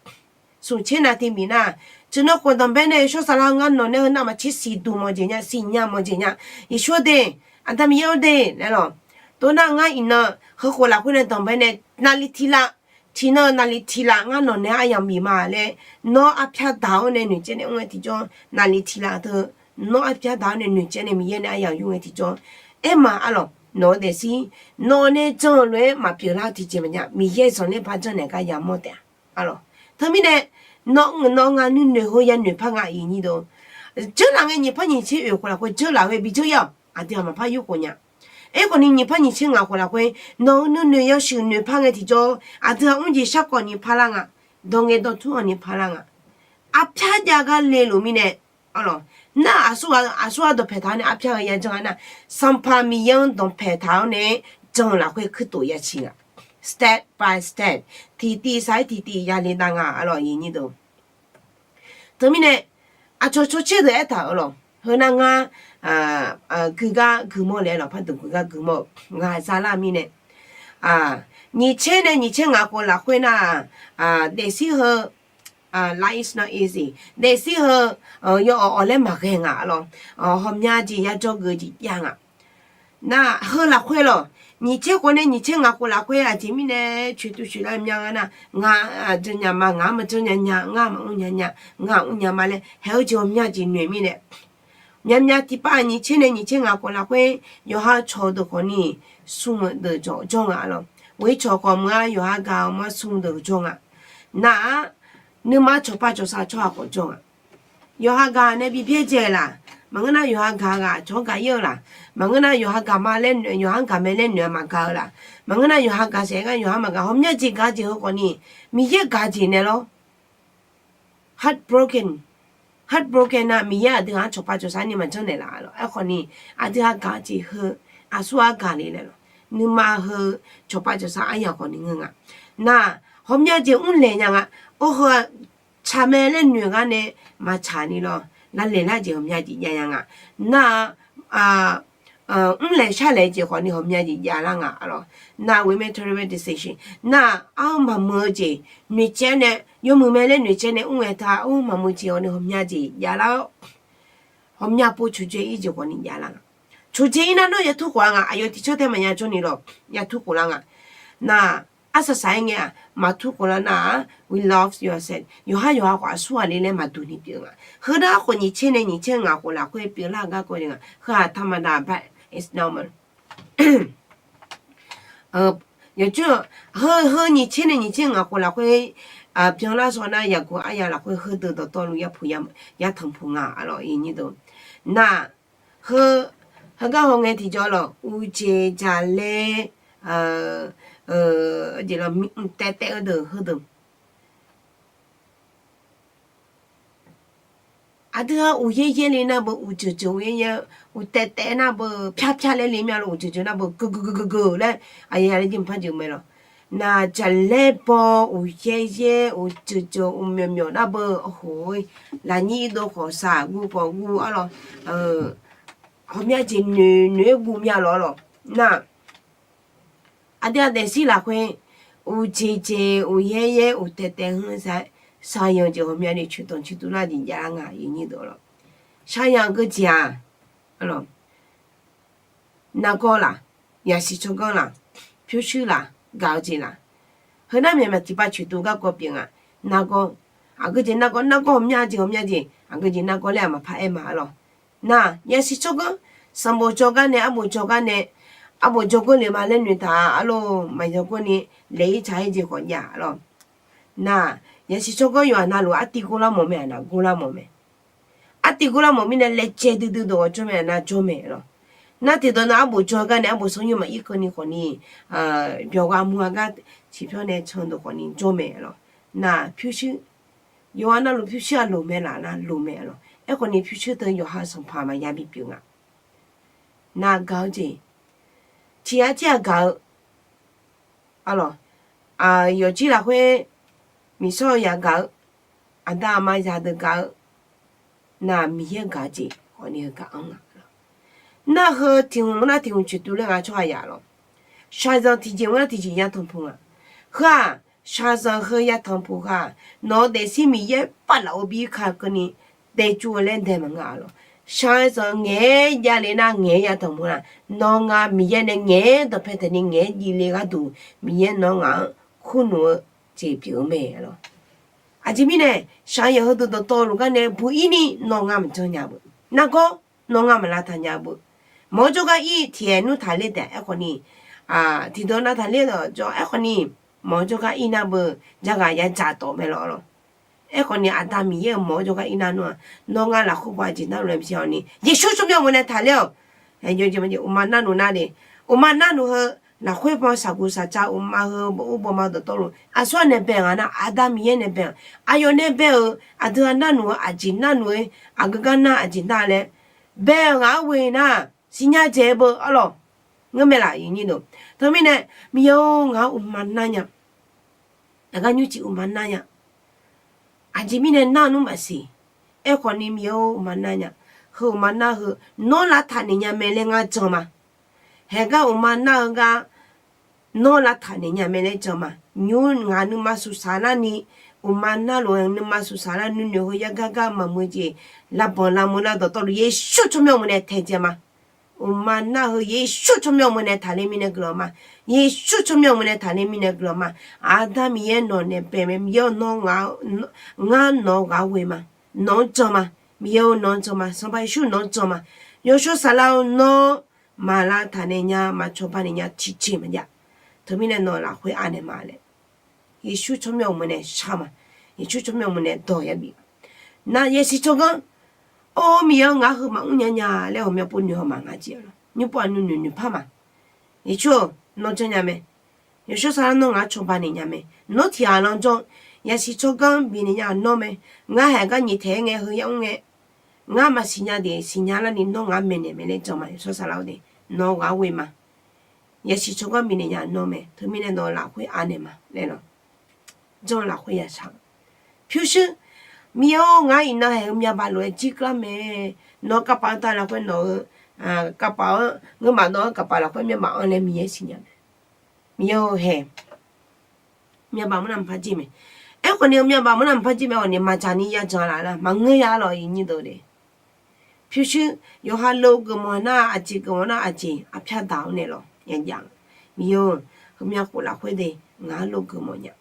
smq tser navtiq bif nar, tiqnan khof danqbae nae yawshawr saflar ngar nawq nae heu navmaqtser siqduq mawf dzaeq nya, siqnya mawf dzaeq nya. Yeqsur-or de, Aqda Miqyaer-or de laer lawq. Tov nar ngar iqnan heu khof lafkhoer nae danqbae nae navli tiq laf, tiqnan navli tiq laf ngar nawq nae aryamq bif ma laer, nawr arpyar daq-awr nae noeqtsaev nae mr-aer tiqjawr navli tiq laf teu Nawr arpyar daq-awr nae noeqcaev nae Miqyaer nae aryamq yur ngae tiqjawr. Aerma arlawq, nawq-eu daefzir nawq nae jan-eu lof-aer maqpyeuf lar-eu tiqjeq maqjav, Miqyaer zanqler par janrnaeq gar yamawr taef-a. Arlawq, teumirnae nawq-euq nawq ngaq nuinoeq heu yanoeq par nga, iqnyir deuq. Dzeurlaf ngae nyiq par nyiq tser oeq khof lafkhoer dzeurlaf-eu bi dzeur-ir-awq, aqdui-aq maqpar yur khof nya. Aerkhawf ni nyiq par nyiq tser ngaq khof lafkhoer nawq-euq nuinoeq yawshuif noeq par ngae tiqjawr, aqdui-aq mrjeq sharkawv ni parlar nga, dawq ngae dawqtur-awq ni parlar nga. Arpyar jav gar le luf mirnae, arlawq, nar aqsur ghaq dawqpaeq taq-awr nae arpyar-eu yajanr-a nar, Sanqpaq Miqyaer-anr dawqpaeq taq-awr nae jan-eu lafkhoer kuirtof yaciq nga. Step by step, tiqtiv sar-aer tiqtiv yale dav nga, arlawq, iqnyir deuq. Teumirnae aqcawq cawcaer deuq aertaq-euq lawq, heu nar ngar guigar guimawr le-aer lawq, pardmq guigar guimawr-eu ngaq zalar mirnae, nyiq tser nae nyiq tser ngaq khof lafkhoer nar, daefzir heu, life is not easy, daefzir heu yawawq awq laer maqghae nga, arlawq, hawqmya jeq yajawr geuf jeq jav nga. Nar heu lafkhoer lawq, nyiq tser khof nae nyiq tser ngaq khof lafkhoer aqjeq mirnae coeqtuv coeqlar mya nga nar, ngaq janrnya ma, ngaq-anr maqjanr nya nya, ngar maqmr nya nya, ngaq mr nya ma laer haeq-eu jeq hawqmya jeq noeq mirnae, myavmyav tiqpav nyiq tser nae nyiq tser ngaq khof lafkhoer yawqha cawq-eu deuq khawf ni smr-eu deuq jawr nga, arlawq. Ghoe cawq khawf meuq-ar yawqha gaq-eu ma smr deuq jawr nga. Nar-aq, nuima cawqpav cawqsav tsawrhaq khawf jawr nga. Yawqha gaq nae bi byaerdzae laf, maqngeur nar yawqha gaq-eu ghaq cawq-anr gaq-ir-eu laf, maqngeur nar yawqha gaq ma laer noeq, yawqha-anr gaq mae laer noeq-a maqgaq-eu laf, maqngeur nar yawqha gaq saef gar yawqha maqgaq, hawqmya jeq gaq jeq heu khawf ni, Miqyaer gaq jeq naeq lawr. Heartbroken, heartbroken nar Miqyaer aqdui ghaq-anr cawqpav cawqsav ni maqjanr naeq laf, arlawq. Aerkhawf ni aqdui ghaq gaq jeq heu aqsur ghaq gaq le laer lawq. Nuima heu cawqpav cawqsav aryaq khawf ni ngeur nga. Nar hawqmya jeq mrlaeq nya nga. Or heu tsaq mae laer noeq gar nae maqtsaq ni lawr. Lavlaeq lar jeq hawqmya jeq jav nya nga. Nar mrlaeq sharlaeq jeq khawf ni hawqmya jeq javlar nga, arlawq. Nar women terrible decision, nar-aq, armeuq maqmuiq-eu jeq noeqcaev nae, yawmuiq mae laer noeqcaev nae mr ngae ta, armeuq maqmuiq jeq khawf ni hawqmya jeq javlar-awr, hawqmya pov coqdzae-ir jeq khawf ni javlar nga. Coqdzae-ir nar nawr yatur khof-a nga, aqyawf tiqcawr tae maqya jawr ni lawr, yatur khof lar nga. Nar arsaq saq-aer ngae-aq maqtur khof lar nar-aq, we love yourself, yawqhar yawqha khawf aqsur ghaq le laer maqduq ni pyeuf nga. Heu nar khof nyiq tser nae nyiq tser ngaq khof lafkhoer pyeuflar-eu garkawv nga. Heu-aq taqmaqdaq, but it's normal. Yawqjawr-eu heu nyiq tser nae nyiq tser ngaq khof lafkhoer byanlar saw nar, yaqguq arya lafkhoer heudeuq dawqtawvluf yapuq yatanq puq nga, arlawq, iqnyir deuq. Nar heu, heugar hawngae tiqjawr lawq, uqjeq jaqlaer, jeq lawq, mqtaev taev-eu deuq heudeuq. Aqdui-aq uqyaer yaer le nar beu, uqjeuq jeuq uqyaer yaer, uqtaev taev nar beu, pyar pyar laer le mir-a lawr, uqjeuq jeuq nar beu, geuq geuq geuq geuq laer aqyawf ya laer jir maqpar jeuq mae lawq. Naq jaqlaer baw, uqyaer yaer, uqjeuq jeuq, uqmyawf myawf nar beu, oho, lafnyir dov khawf saq, guv khawf guv, arlawq, hawqmya jeq noeq noeq-aer guv mya lawq, arlawq. Nar aqdui-aq daefzir lafkhoer uqjeq jeq, uqyaer yaer, uqtaev taev-anr sar-aer, shaqzanq jeq hawqmya ni coeqdanq coeqduvlar jeq javlar nga, iqnyir deuq lawq. Shaqzanq geujeq-aq, arlawq, nargawr laf, yasiq tsawrganr laf, pyurshuir laf, gaq-eu jeq laf. Heu nar myaqmyaq tiqpav coeqduv garkawv pyeuf nga. Nargawr, aqgeujeq nargawr, nargawr hawqmya jeq hawqmya jeq, aqgeujeq nargawr laer-aq maqpar aer ma, arlawq. Nar yasiq tsawrganr, sanqbof jawrgar nae, arbof jawrgar nae, arbof jawrgar le ma laer noeqtaq-a, arlawq, maqjawrgar ni laeq-ir tsaq-ir jeq khawf jav, arlawq. Nar yasiq tsawrganr yawqha navluf artiv gorlar mawf mae, aqnaq gorlar mawf mae. Artiv gorlar mawf mirnae laejae duidui deuq ghawq jawr mae, aqnaq jawr mae, arlawq. Nar tiqdawq nav arbof jawrgar nae arbof sanqnymr maqir keuvni khawf ni, byawq gha mur-a gar tiqpyawr nae can deuq khawf ni jawr mae, arlawq. Nar pyurshuir, yawqha navluf pyurshuir-aq loq mae laf nar loq mae, arlawq. Aerkhawf ni pyurshuir teu yawqha sanqpaq maqya bipyeuf nga. Nar gaq-eu jeq, tiq ghaq tir ghaq gaq-eu, arlawq, yawqjir lafkhoer miqsawr-eu yagaq-eu, aqda aqma zaqdeuq gaq-eu, nar Miqyaer gaq-eu jeq khawf ni heugaq-anr nga. Nar heu tiq hmq nar tiq hmq coeqduv laer nga tsawrhaq yaf lawq. Shaqzanq tiqjeq nar tiqjeq yatanq puq nga. Heu-aq, shaqzanq heu yatanq puq heu-aq, nawq-eu daefzir Miqyaer pavlaf-eu bir ka keuvni daecuv-eu laer dae maqngeur-a lawq. Shaqzanq ngaeq-aer javle nar ngaeq-aer yatanq puq nar, nawq ngaq Miqyaer nae ngaeq-aer dawqpae taeqni ngaeq-aer jivle gharduq, Miqyaer nawq ngaq-anr kurnmr-eu jeq pyeuf-eu mae, arlawq. Aqjeq mirnae, shaqzanq heudeuq dawqtawvluf gar nae buq-ir ni nawq ngaq maqjanr nya-eu. Nargawr, nawr ngar maqlav taqnya beu. Mawq-eu jawrgar ir tiqaer nmr taqler taef aerkhawf ni, tiqdeuq nav taqler-eu jawr aerkhawf ni, mawq-eu jawrgar ir nar beu, jaghaq yadzaq tawf mae lawq lawq. Aerkhawf ni Aqda Miqyaer-euq mawq-eu jawrgar ir nar nmr-aq, nawr ngar lafkhoer baw aqjeq narluf-aer maqsiq-awq ni, Yeqsur tsawrmyanr uqmov nae taqler-awq. Yawjeq maqjeq uqma narluf nar le, uqma narluf heu, lafkhoer baw shaqguq shaqca uqma heu baw ur bawma dawqtawvluf aqsur-aq nae bae-eu nga nar, Aqda Miqyaer nae bae-aq, aqyawf nae bae-euq aqdui-aq narluf-eu aqjeq narluf-aer, aqgeu gar nar aqjeq nar laer bae-euq ngaq-anr ghoe nar, siqnya dzaeq beu arlawq. Ngeurmae laf iqnyir deuq. Teumirnae, Miqyaer-or, ngaq-anr uqma nar nya. Aqgar nymrcif uqma nar nya. Aqjeq mirnae nar nmr maqsiq. Aerkhawf ni Miqyaer-or, uqma nar nya. Heu uqma nar heu, nawr lavtaq naeq nya mae laer ngar jan ma. Haegar uqma nar-eu gar, nawr lavtaq naeq nya mae laer jan ma. Nymr ngaq nuima suqsaq larni, uqma narluf-eu nuima suqsaq lar nuinoeq heu yargar gar maqmuiq jeq, lavbanq lavmuiq lar dawqtawvluf Yeqsur tsawrmyanr uqmov nae taedzae ma. Uqma nar heu Yeqsur tsawrmyanr uqmov nae taqler mirnae guiqlanq ma. Yeqsur tsawrmyanr uqmov nae taqler mirnae guiqlanq ma. Aqda Miqyaer nawq nae bae mae, Miqyaer-or, nawr ngar nawq-anr ghaq ghoe ma. Nawq-anr jan ma. Miqyaer-or, nawq-anr jan ma. Sanqpaq Yeqsur nawq-anr jan ma. Yawshawr Saflar-or, nawr maqlav taq naeq nya, maq cawba naeq nya tiqjeq maqjav. Teumirnae nawq lafkhoer anaeq ma laer, Yeqsur tsawrmyanr uqmov nae shar ma. Yeqsur tsawrmyanr uqmov nae dawq yabif. Nar yasiq tsawrganr, or Miqyaer-or, ngaq heu maqmr nya nya laer ghawqmya pov noeq haw ma ngar jeq-a lawq. Nymr pov-aq nuinoeq noeqpar ma. Yeqsur-or, nawr janrnya mae. Yawshawr Saflar nawr ngaq-anr cawba naeq nya mae. Nawr tiq ghaq lan jawr, yasiq tsawrganr bifnaeq nya nawr mae. Ngar haeq gar nyiq taeq-aer ngae heu yamr ngae, ngar maqsiqnya deuq siqnya larni nawr ngaq-anr maeqnaeq mae laer jan ma. Yawshawr Saflar-or de, nawq ghaq ghoe ma. Yasiq tsawrganr bifnaeq nya nawr mae. Teumirnae nawq lafkhoer anaeq ma laer lawq. Janr-eu lafkhoer yashaq. Pyurshuir, Miqyaer-or, ngar iqnan haeq-eu myavbaf lof-aer jir kar mae. Nawq kavpaf-eu ta lafkhoer nawq-eu kavpaf-anr ngeurmaf nawq-anr kavpaf lafkhoer myavbaf anr laer Miqyaer siqnya mae. Miqyaer-or haeq, myavbaf maqnar maqpar jir mae. Aerkhawf ni myavbaf maqnar maqpar jir mae. Khawf ni maqdzaq ni yajan laf nar maqngeur ya lawq iqnyir deuq de. Pyurshuir, yawqha lo geufmawf nar aqjeq geufmawf nar aqjeq aqpyar daq-awr nae lawq yajaf. Miqyaer-or, heumya khof lafkhoer de, ngaq-anr lo geufmawf nya.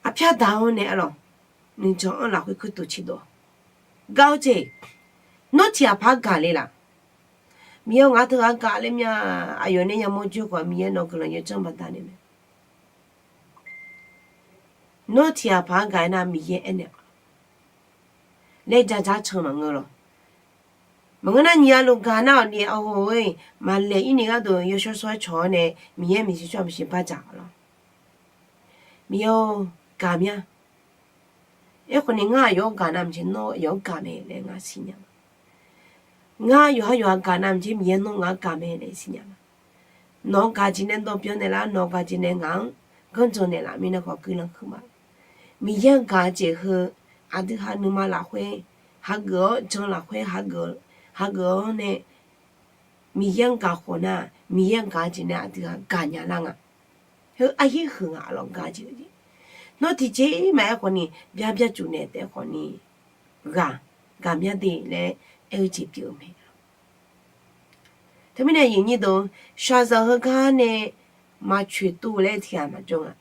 Aqpyar daq-awr nae arlawq, nuijan-anr lafkhoer kuirtof ciqdov gaq-eu jeq. Nawr tiq ghaq paq-aer gaq le laf. Miqyaer-or, ngaq teughaq gaq le mya. Aqyawf nae yamawr joer khawf Miqyaer nawq guiqlanq yawdzanr baqdanae mae. Nawr tiq ghaq paq-aer gaq-aer nar Miqyaer aernaeq laer ja dzar can maqngeur lawq. Maqngeur nar nyiq ghaq lof gaq nar awq ni, aho-e, maqlaeq ir ni gharduq yawshawr shawr-aer cawq-awr nae Miqyaer maeqshi tsawrhaq maeqshi bardzaq lawq. Miqyaer-or, gaq mya. Aerkhawf ni ngar aqyawf-anr gaq nar maqjeq, nawr aqyawf-anr gaq mae laer ngar siqnya ma. Ngar yawqha yawqha gaq nar maqjeq, Miqyaer nawr ngaq-anr gaq mae laer siqnya ma. Nawq-anr gaq jeq nae dawq byan naeqlaf, nawq-anr gaq jeq nae ngaq-anr ganrjan naeqlaf mirnae khawf guiqlanq huiqma. Miqyaer-anr gaq jeq heu, aqdui ha nuima lafkhoer hageuf-awr, jan lafkhoer hageuf-awr nae, Miqyaer-anr gaq khawf nar, Miqyaer-anr gaq jeq nae aqdui ha gaqnya lar nga. Heu aryaer huiq nga lawq, gaq jeq-eu jeq. Nawr tiqjeq maqaer khawf ni, bya bya cuf naeq taef khawf ni, ghaq, gaq mya de laer aer-eu jeq pyeuf-eu mae. Teumirnae aqyuif aqnyir deuq, shaqzanq heugar nae maqcoeq tuv laer tiq ghaq maqjawr nga.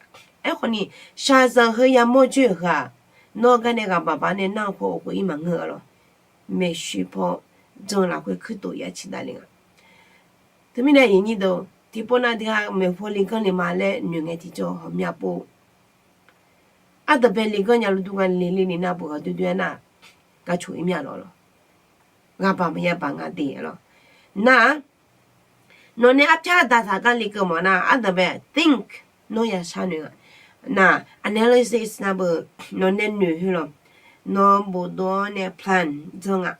Aerkhawf ni, shaqzanq heu yamawr joer-euq heu-aq, nawr gar nae ghaq baq baq nae nar-eu paw of khof ir maqngeur-a lawq. Maeqshi paw jan lafkhoer kuirtof ya ciqdav le nga. Teumirnae aqyuif aqnyir deuq, tiqpov nav tiq ghaq maeqpaw liganr le ma laer noeq ngae tiqjawr ghawqmya pov. Ardanqbae liganr nya luf dur nga le le ni nar, beuq ghaq doer doer-aer nar, gaq coq ir mya lawq lawq. Ghaq baq maqya baq nga de lawq. Nar-aq, nawq nae arpyar daqtaq gar lekeuv mawf nar, ardanqbae think, nawr ya shar noeq nga. Nar, analysis nar beu, nawq nae noeq heu lawq. Nawr bofdov-awr nae plan janr nga.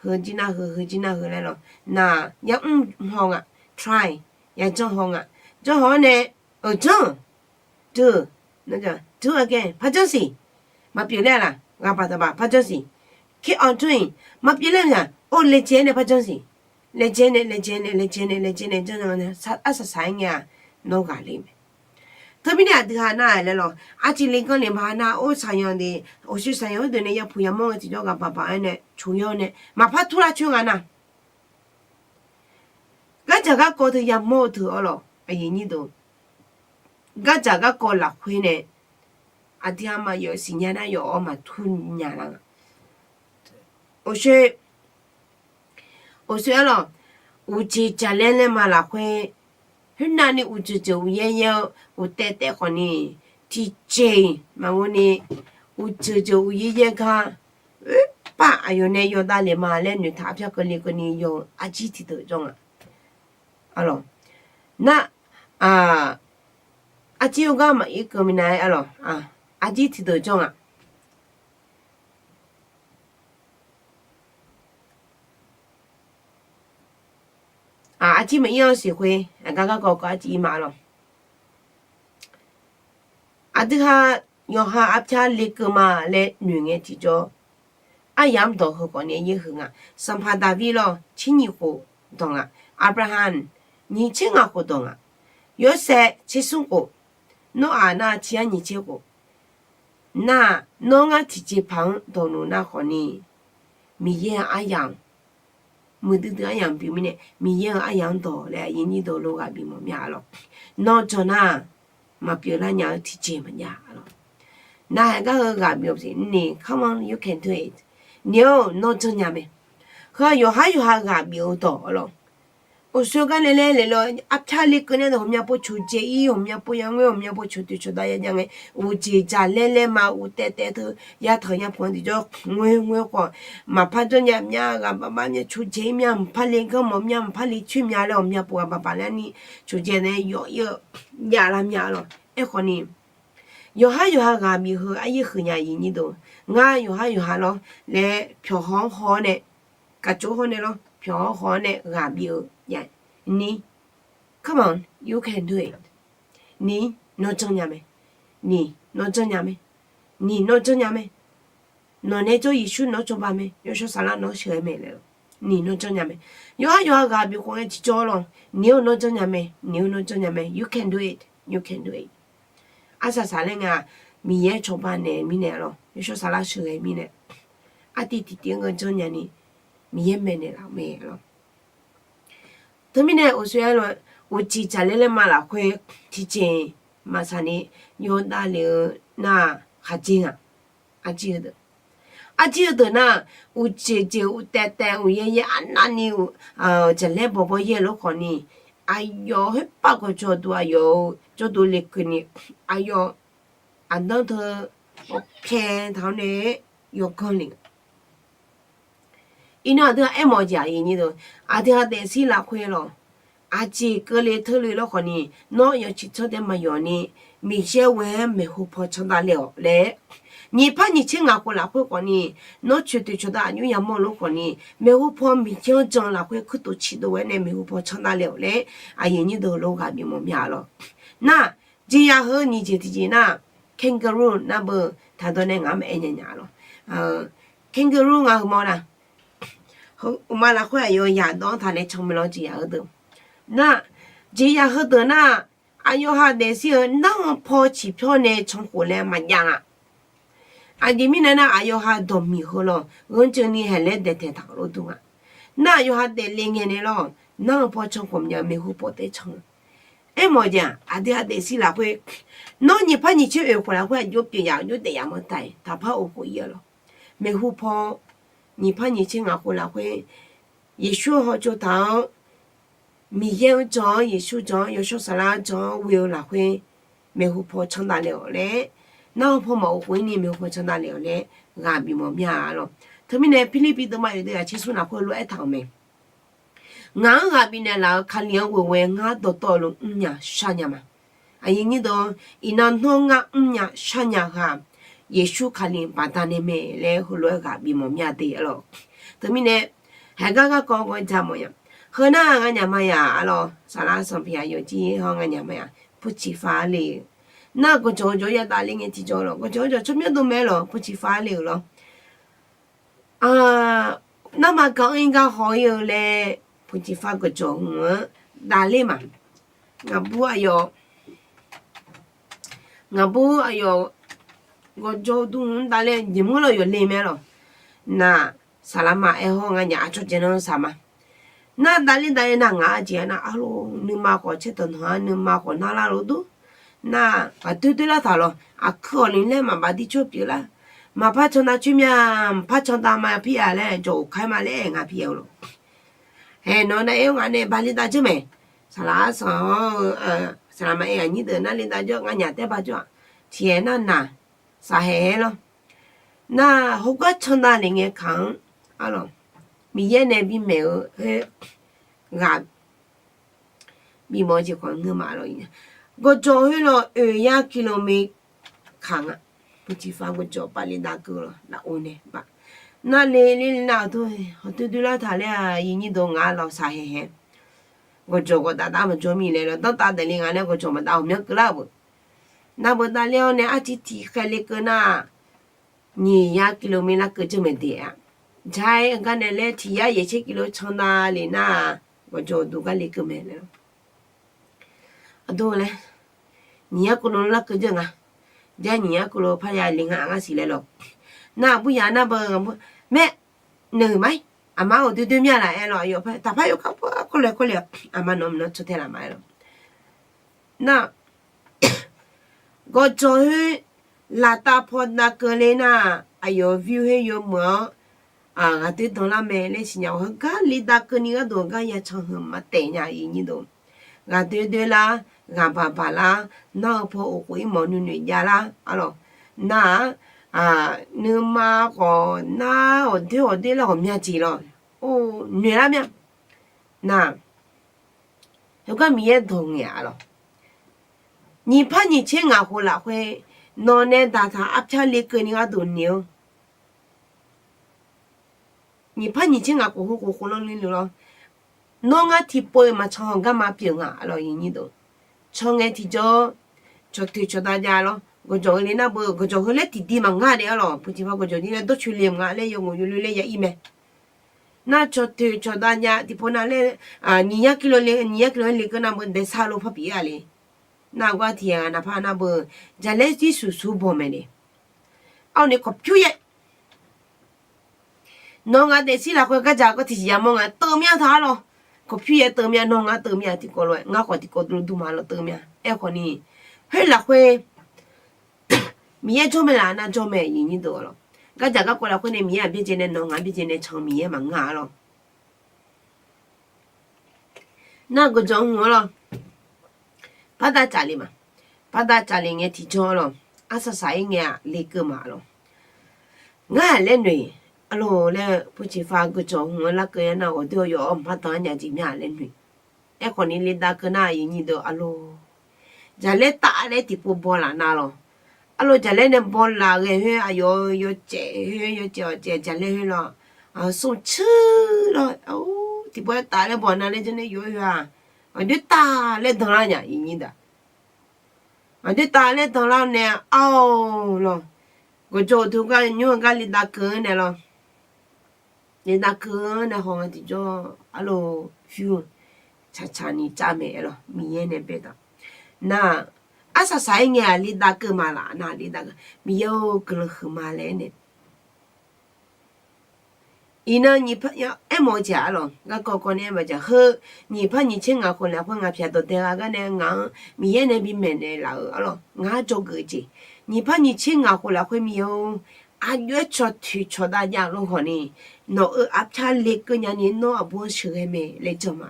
Heu jir nar heu, heu jir nar heu laer lawq. Nar, yamr haw nga, try, ya janr haw nga. Janr haw-awr nae, euq janr, do, do again, par janr siq. Maqpyeuf laer laf, ghaq baq taq baq par janr siq. Keep on doing, maqpyeuf laer-aq, or laejae nae par janr siq. Laejae nae, laejae nae, laejae nae, laejae nae janr-awr nae, arsaq saq-aer ngae-aq, nawr ghaq le mae. Teumirnae aqdui ha nar-aq laer lawq, arciv le ganr le ma nar, or saqyanq de, awqshoe saqyanq heudeuq nae yapuq yamawr ngae tiqjawr ghaq baq baq-aer nae coq yawr nae maqpar turlar coer nga nar. Gardzaq garkawv teu yamawr-eu teu-awr lawq, aqyuif aqnyir deuq. Gardzaq garkawv lafkhoer nae aqdui ha maqyawf siqnya nar, yawf-awr maqtur nya lar nga. Oqsoe, oqsoe aerlawq, uqcif jaqlaer laer ma lafkhoer, khoernavni uqcif ceuq uqyaer yaer-eu uqtaev taev khawfni, tiqjeq-iq maqngeur ni, uqcif ceuq uqyaer yaer gar, oerpaq aqyawf nae yawdav le ma laer noeqtaq arpyar keuvle keuvni yaw-eu arjir tiqdeuq jawr nga. Nar, arjir-eu gar maqir keuv minav-aer aerlawq, arjir tiqdeuq jawr nga. Arjir maqir-anr siqkhoe, aqgar garkawv kawv arjir ir ma lawq. Aqdui ha, yawqha arpyar lekeuv ma laer noeq ngae tiqjawr, aryamq-anr dawq heu khawfni yaer huiq nga. Sanqpaq Daqbir lawr, tser nyiq khof dawq nga. Aqbyaqhaq, nyiq tser ngaq khof dawq nga. Yawshaev, tser smr khof. Nawr-aq nar, tiq yar nyiq tser khof. Nar, nawr ngar tiqjeqpaq-anr dawq luf nar khawfni, Miqyaer-euq aryamq, muiqdui dui aryamq pyeuf mirnae, Miqyaer-euq aryamq-anr dawq laer aqyuif aqnyir deuq lof ghaq bif mawf mya lawq. Nawr jan nar, maqpyeuf lar nya-eu tiqjeq maqjav lawq. Nar haeq gar heu ghaq bif-awq siq ni, come on, you can do it. Ni-or, nawr janrnya mae. Heu-aq yawqhar yawqha ghaq bif-eu dawq lawq. Uqshoe gar nae laer le lawr, arpyar lekeuv nae dawq ghawqmya pov coqdzae ir, ghawqmya pov yangoer, ghawqmya pov coqdui coqda ya jav ngae, uqjeq jaqlaer laer ma, uqtaev taev teu, yatanq yapanq tiqjawr ngoer ngoer khawf, maqpar janrnya mya, ghaq baf baf mya, coqdzae ir mya, mqpar le ganr mawf mya, mqpar le coer mya laer ghawqmya pov ghaq baf baf laer ni, coqdzae nae yawf ir-eu javlar mya lawq. Aerkhawfni, yawqhar yawqha ghaq bif heu aryaer huiq nya aqyuif aqnyir deuq, ngar yawqhar yawqha lawr laer pyawq haw-anr haw-awr nae, kaqcof haw nae lawr, pyawq haw haw-awr nae ghaq bif-eu ya ni, come on, you can do it. Ni, nawr janrnya mae. Ni, nawr janrnya mae. Ni, nawr janrnya mae. Nawq nae jawr Yeqsur nawq-anr cawba mae, yawshawr saflar nawq-anr sheuqghae mae laer lawq. Ni, nawr janrnya mae. Yawqhar yawqha ghaq bif khof ngae tiqjawr lawq. Ni-or, nawr janrnya mae. Ni-or, nawr janrnya mae. You can do it. You can do it. Arsaq saq laer nga, Miqyaer cawba naeq mirnae lawq, yawshawr saflar sheuqghae mirnae, artiv tiqtiv-anr ngeur janrnya ni, Miqyaer maeqnaeq laf-eu mae lawq. Teumirnae uqshoe aerlawr, uqcif jaqlaer laer ma lafkhoer tiqjeq maqsaq ni yawdav lef-eu nar-aq, khaqdzer nga. Arjir heudeuq, arjir heudeuq nar, uqjeq jeq uqtaev taev uqyaer yaer arnavni, jaqlaer bawq bawr yaer lof khawfni, aqyawf khoerpav gawqjawq duq aqyawf-euq jawrduq lekeuv ni, aqyawf aqdanr teu-awr pyaeq taq-awr nae yawganr le. Iqnan aqdui-aq aermawf-eu jeq aqyuif aqnyir deuq, aqdui-aq daefzir lafkhoer lawq, aqjeq keuvle teurle lawr khawfni, nawr yawqjeq tsawrtav maqyawf ni, Miqyaer ghoe-aer maeqhu paw candav le-awq laer, nyiq par nyiq tser ngaq khof lafkhoer khawfni, nawr coeqdoeq coeqdav aqnymr yamawr lof khawfni, maeqhu paw Miqyaer-anr jan lafkhoer kuirtof ciqdov-aer nae maeqhu paw candav le-awq laer, aqyuif aqnyir deuq lof ghaq bif mawf mya lawq. Nar, jeqzaq heu nyiq jeq tiqjeq nar, kangaroo nar beu taqdawr nae ngaq-anr maqaer nya nya lawq. Kangaroo nga heu mawr nar, uqma lafkhoer aqyawf yaqdawr-anr taq nae can mae lawr jeqzaq heudeuq. Nar, jeqzaq heudeuq nar, aqyawf ha daefzir-eu nar-eu paw ciqpyawr nae cankhof laer maqjav nga. Aqjeq mirnae nar, aqyawf ha dawqmiq heu lawq, ghanrjeuv ni haeq laer daeqtaeq taq-euq lof dur nga. Nar aqyawf ha daefle ngae nae lawr, nar-eu paw cankhof maqjav, maeqhu paw taef can-eu. Aermawf-eu jeq-aq, aqdui-aq daefzir lafkhoer, nawr nyiq par nyiq tser oeq khof lafkhoer aqjox pyeuf yaf, aqjox daef yaf mawr taef, taqpar of khof ir-eu lawq. Maeqhu paw nyiq par nyiq tser ngaq khof lafkhoer, Yeqsur-anr hawtsov taq-awr, Miqyaer-anr jan-awr, Yeqsur jan-awr, yawshawr saflar-anr jan-awr ghoe-eu lafkhoer, maeqhu paw candav le-awq laer, nar-eu paw maqof khof ir ni maeqhu paw candav le-awq laer, ghaq bif mawf mya lawq. Teumirnae Pirlirpiv deuvma yawdeuv aqtser smr lafkhoer lof-aer aertaq-euq mae. Ngaq-anr ghaq bifnaeq laf-euq Kali-anr ghoe ghoe ngar dawqtawvluf mrnya sharnya ma. Aqyuif aqnyir deuq, iqnan nawr ngar mrnya sharnya heu-aq, Yeqsur Kali baqdanae mae laer heulof-aer ghaq bif mawf mya de-a lawq. Teumirnae, haeqgar garkawv gawr ja mawf ya. Heu nar nganyaf maya-a lawq, saflar sanqpaq aqyawf jir hawr nganyaf maya, Puqciqfar le-eu. Nar gawqjawq-eu jawq-anr yadavler ngae tiqjawr lawq, gawqjawq-eu jawq tsawrmyanr dov mae lawq, Puqciqfar le-euq lawr. Narma gan-anr ir gar haw ir-eu laer, Puqciqfar gawqjawq hmq-anr davler ma. Ngaqbur aqyawf, ngaqbur aqyawf gawqjawq-eu dur hmq-anr davler jeq mr lawr yawf le mae lawq. Nar, saqlaqma aer hawr nganyaf aqcawq dzaeq nan saq ma. Nar davler davler nar ngaq-a jeq-a nar, arlor nuima khawf caerdawq nanq-a, nuima khawf narlar lof dur. Nar, aqdoer doer lar taq lawq, aqkuir awq ni laer maqbaf dir cawr pyeuf lar. Maqpar candav coer mya, maqpar candav ma pir-a laer jawq oq kar ma laer aer nga pir-aer-eu lawq. Haeq nawq-eu nav aer-awr ngaq nae bali dav dzeur mae. Saqlaq arsanq-anr-eu, saqlaq maqaer aqnyir deuq nar le dav dzeur nganyaf taer ba dzeur-aq. Tiqhaeq nar naq, saqhaeq haer lawr. Nar heugar candav le ngae kaq-anr, arlawq, Miqyaer nae bimaeq-eu khoer ghaq bimawf-eu jeq khawf ngeur ma lawq. Gawqjawq khoer lawq oeq yar kilome kaq nga. Puqtiqfar gawqjawq bali dav keuv lawq lafov nae ba. Nar le le le nar-aq, hawdoer doer lar taq laer-aq, yawnyir deuq ngaq lawq saqhaeq haer. Gawqjawq gawqdav dav maqjawr mir laer lawq, danrtav daefle nga laer gawqjawq maqdav ghawqmyanr keuvlar-euq beu. Nar beu dav ler-awr nae arciv tiq khaeq le keuv nar, nyiq yar kilome lar keuv dzeur maeq de-a. Jaq-aer heugar nae laer tiq yar yaeq tser kilome candav le nar-aq, gawqjawq uqduq gar le keuv mae laer lawq. Aqdui laer, nyiq yar kilome lar keuv dzeur nga. Jar nyiq yar kilome parya le nga ngar siq laer lawq. Nar aqbur yaq nar beu, mae, noeq ma-ir, aqma-anr ghawqdoer doer mir-a laf aer lawq, aqyawf par taqpar yawkar par kawrlae kawrle-awq, aqma nawq mqnan tsawrtae laf ma aer lawq. Nar gawqjawq khoer laftav paw dav keuv le nar, aqyawf-eu viu khoer yawmuiq-awr ghaqdoer danlar mae laer siqnya-awq. Heugar le dav keuvni gharduq gar ya can heu maqtaef nya-iq nyir deuq. Ghaqdoer doer lar, ghaq baq baq lar, nar-eu paw uqkhof ir mawf nuinoeq jav lar, arlawq. Nar-aq, nuima khawf nar ghawqdoer ghawqdoer lar ghawqmya jeq lawq. Or, noeq lar mya. Nar heugar Miqyaer dawq ngaeq-a lawq. Nyiq par nyiq tser ngaq khof lafkhoer nawq nae daqtaq arpyar le keuvni gharduq noeq-awr, nyiq par nyiq tser ngaq khof heu khof khof lan le luf lawr. Nawr ngar tiqpov-iq maqcan haw garma pyeuf nga lawq, iqnyir deuq. Can ngae tiqjawr, cawqtoeq cawqdav jav lawr. Gawqjawq heu le nar beu, gawqjawq heu laer tiqdi maqngar de-a lawq. Puqtiqpar gawqjawq jir laer dawrcoeni maqnga laer yawghof yawlu laer ya ir mae. Nar cawqtoeq cawqdav jav tiqpov nav laer, nyiq yar kilome le, nyiq yar kilome le keuv nar beu daesar lo parbi ir-a le. Nar gar tiq yaq naqpar nar beu, jaqlaer jir suqsur baw mae le. Arni kawqpyur yaer nawq-eu ngaq daefzir lafkhoer gardzaq gar tiqjeq yamawr nga teuv mir-a taq-ar lawq. Kawqpyur yaer teuv mir-a, nawq-eu ngaq teuv mir-a tiqkawv lof-aer, ngar khawf tiqkawv dovdov ma lawq teuv mir-a. Aerkhawf ni, khoer lafkhoer Miqyaer jawr mae laf nar jawr mae, iqnyir deuq-a lawq. Gardzaq garkawv lafkhoer nae Miqyaer-aq byaerdzae nae nawq-eu ngaq byaerdzae nae can Miqyaer maqngeur-a lawq. Nar gawqjawq hmq-anr lawr, bardav tsaf le ma. Bardav tsaf le ngae tiqjawr lawq, arsaq saq-ir ngae-aq lekeuv ma lawq. Ngar-aq laer noeq, arlawq laer puqtiqpar gawqjawq hmq-anr larkeuv-aer nar ghawqdoer-awr yawf-awr maqpar dan-ar nya jeq mya laer noeq. Aerkhawf ni le dav keuv nar iqnyir deuq arlawq, jaqlaer taf laer tiqpov baw laf nav lawq. Arlawq jaqlaer nae baw laf ghae khoer aqyawf-eu yawcaef khoer yawcaef awqcaef jaqlaer khoer lawr, smq tsuir lawr, tiqpov-aer taf laer baw nav laer janr nae yawf-aer khoer-aq, ghawqdoer taf laer danlar nya iqnyir deuq. Ghaqdoer taf laer danlar nae, ar-awq lawq, gawqjawq uqduq gar nymr-eu gar le dav keuv-anr nae lawr, le dav keuv-anr nae haw nga tiqjawr, arlawq, fir-eu tsaqtsaq ni cav mae aer lawq, Miqyaer nae bae taq. Nar-aq, arsaq saq-aer ngae-aq le dav keuv ma laf, nar le dav keuv, Miqyaer-or guiqlanq huiq ma laer aer nae Iqnan nyiq par aermawf-eu jeq-aq arlawq, garkawv kawv nae aer maqjaq heu, nyiq par nyiq tser ngaq khof lafkhoer ngaq pyaq dawqdae gha gar nae ngaq-anr Miqyaer nae bimaeq naeqlaf-euq arlawq, ngar dzawgeuf-eu jeq. Nyiq par nyiq tser ngaq khof lafkhoer Miqyaer-or, aqjox-aer cawqtoeq cawqdav jav-eu lor khawf ni, nawq-euq arpyar lekeuv nyani nawr aqbur-anr sheuqghae mae laer jan ma.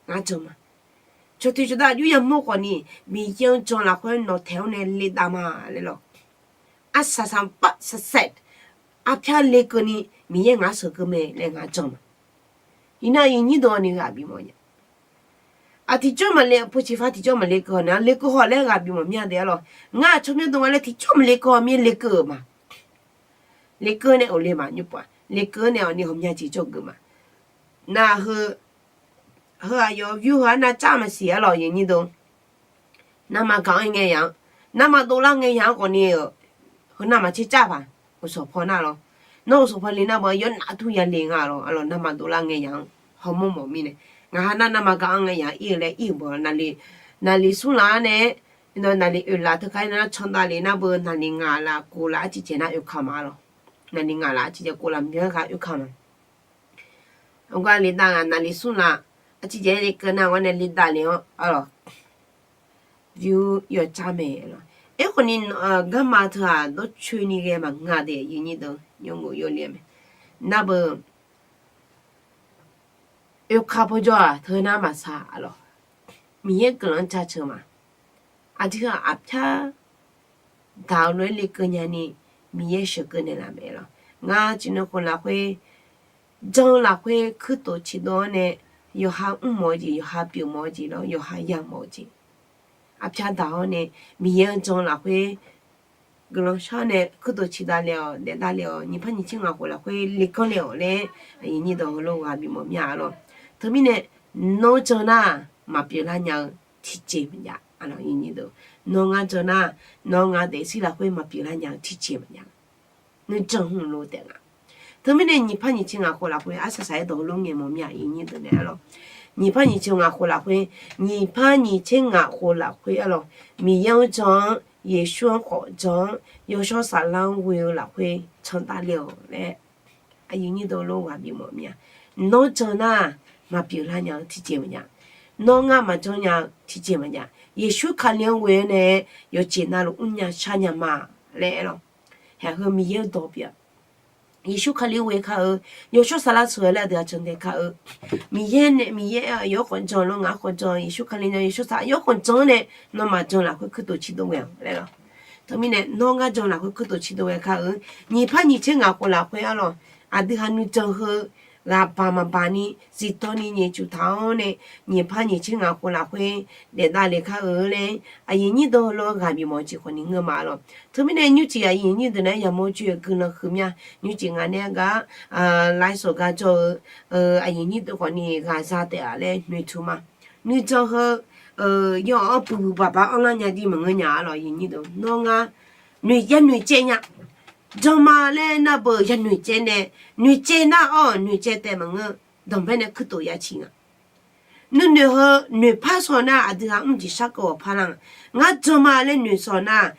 Ngar jan ma. Cawqtoeq cawqdav aqjox yamawr khawf ni, Miqyaer-anr jan lafkhoer nawq taeq-awr nae le dav ma laer lawq. Arsaq saq par saqsaeq, arpyar lekeuv ni Miqyaer ngaq-anr sheuqkeuv mae laer ngar jan ma. Iqnan iqnyir dawq ni ghaq bimawf nya. Aq tiqjawr maqle, pu ciqfar tiqjawr maqle keuv haw nae, lekeuv haw laer ghaq bimawf mya de arlawq. Ngar tsawrmyanr dov nga laer tiqjawr maqle keuv haw mir-aer lekeuv-euq ma. Lekeuv nae awq le ma nymr pov-a, lekeuv nae awq ni ghawqmya jeq dzawgeuf ma. Nar heu, heu aqyawf viu heu-anr nar car maqsiq arlawq, iqnyir dawq. Navmaqgaq-anr ngae yaq-anr, navmaqdov lar ngae yaq-anr khawf ni-euq, heu navmaqtser car paq, uqsawq paw nar lawr. Nawr uqsawq paw le nar bawr yawnavtur yale nga lawr, arlawq navmaqdov lar ngae yaq-anr hawmawr mawf mirnae. Ngaq ha nar navmaqgaq-anr ngae yaq-anr ir-eu laer ir-euq bawr, naqli smrlaf-anr nae, naqli oeqlaf teu kar-ir nar candav le nar beu, naqli ngaqlaf kovlaf arciv caev nar oekaq ma lawr. Naqli ngaqlaf arciv caev kovlaf maqbyan-aer kar oekaq ma. Awqgar le dav nga naqli smrlaf arciv caev-aer le keuv nar-awr nae le dav le-awr arlawq. Viu yawcar mae lawq. Aerkhawf ni, garma teu-aq dawrcoeni ghae maqnga de, aqyuif aqnyir deuq, yawngov yawle mae. Navbeuq oekaq pawjawr-aq teunar maqsaq arlawq. Miqyaer guiqlanq-anr jaceuq ma. Aqdui-aq aqpyar daq-eu lof-aer lekeuv nyani, Miqyaer sheuqkeuv naeqlaf mae lawq. Ngar ciqnan khof lafkhoer, jan-eu lafkhoer kuirtof ciqdov-awr nae, yawqha mrmawf-eu jeq, yawqha pyeufmawf-eu jeq lawr, yawqha yamawf-eu jeq, aqpyar daq-awr nae, Miqyaer-anr jan-eu lafkhoer guiqlanq shar nae kuirtof ciqdav le-awq, daefdav le-awq, nyiq par nyiq tser ngaq khof lafkhoer leganr le-awq laer, aqyuif aqnyir deuq heulof ghaq bifmawf mir-a arlawq. Teumirnae, nawr jan nar-aq maqpyeuf lar nya-eu tiqjeq maqjav. Nawr ngar jan nar, nawr ngar daefzir lafkhoer maqpyeuf lar nya-eu tiqjeq maqjav. Nuijan hmq lof taef nga. Teumirnae nyiq par nyiq tser ngaq khof lafkhoer arsaq saq-aer dawq heulof ngaeqmawf mir-a, aqyuif aqnyir deuq nae arlawq. Nyiq par nyiq tser ngaq khof lafkhoer, nyiq par nyiq tser ngaq khof lafkhoer arlawq, Miqyaer-anr jan-anr, Yeqsur-anr khawf jan-anr, yawshawr saflar-anr ghoe-eu lafkhoer cantav le-awq laer, aqyuif aqnyir deuq lof ghaq bifmawf mir-a. Nawr jan nar-aq maqpyeuf lar nya-eu tiqjeq maqjav. Nawr ngar maqjan nya-eu tiqjeq maqjav. Yeqsur Kali-anr ghoe-awr nae yawqjeq navluf mrnya sharnya ma laer aerlawq. Haeq heu Miqyaer-eu dawq pyeuf-a. Yeqsur Kali ghoe kar-eu, yawshawr saflar sheuqghae laer aqdui-aq jandae kar-eu, Miqyaer nae, Miqyaer aqyawf-anr khawf jan lawr, ngaq-anr khawf jan, Yeqsur Kali jan, yawshawr saf aqyawf-anr khawf jan-awr nae, nawmaf jan lafkhoer kuirtof ciqdov ghae-awq laer lawq. Teumirnae nawr ngar jan lafkhoer kuirtof ciqdov ghae kar-eu, nyiq par nyiq tser ngaq khof lafkhoer arlawq, aqdui ha nuijan heu ghaq baq maqbaq ni zifdan ni nyaefcuf taq-awr nae, nyiq par nyiq tser ngaq khof lafkhoer daefdav le kar-eu laer, aqyuif aqnyir deuq heulof-aer ghaq bifmawf-eu jeq khawf ni ngeur ma lawq. Teumirnae nymrcif aqyuif aqnyir deuq nae yamawr joe-eu guiqlanq huiqmya, nymrcif ngaq nae-aer gar laiv sawq gar jawr-eu aqyuif aqnyir deuq khawf ni ghaq za taef-a laer noeqtmq ma. Nuijan heu yawf-anr puqpuq baqbaq anrlar nya jir maqngeur nya arlawq, aqyuif aqnyir deuq nawr ngar noeq ya noeqcaev nya. Jan ma laer navbeuq ya noeqcaev nae, noeqcaev nar-awr noeqcaev taef maqngeur, danqbae nae kuirtof ya ciq nga. Nuinoeq heu noeqpar shawq nar aqdui ha mr jeq sharkeuv ghawqpar lar nga. Ngar jan ma laer noeqshawq nar,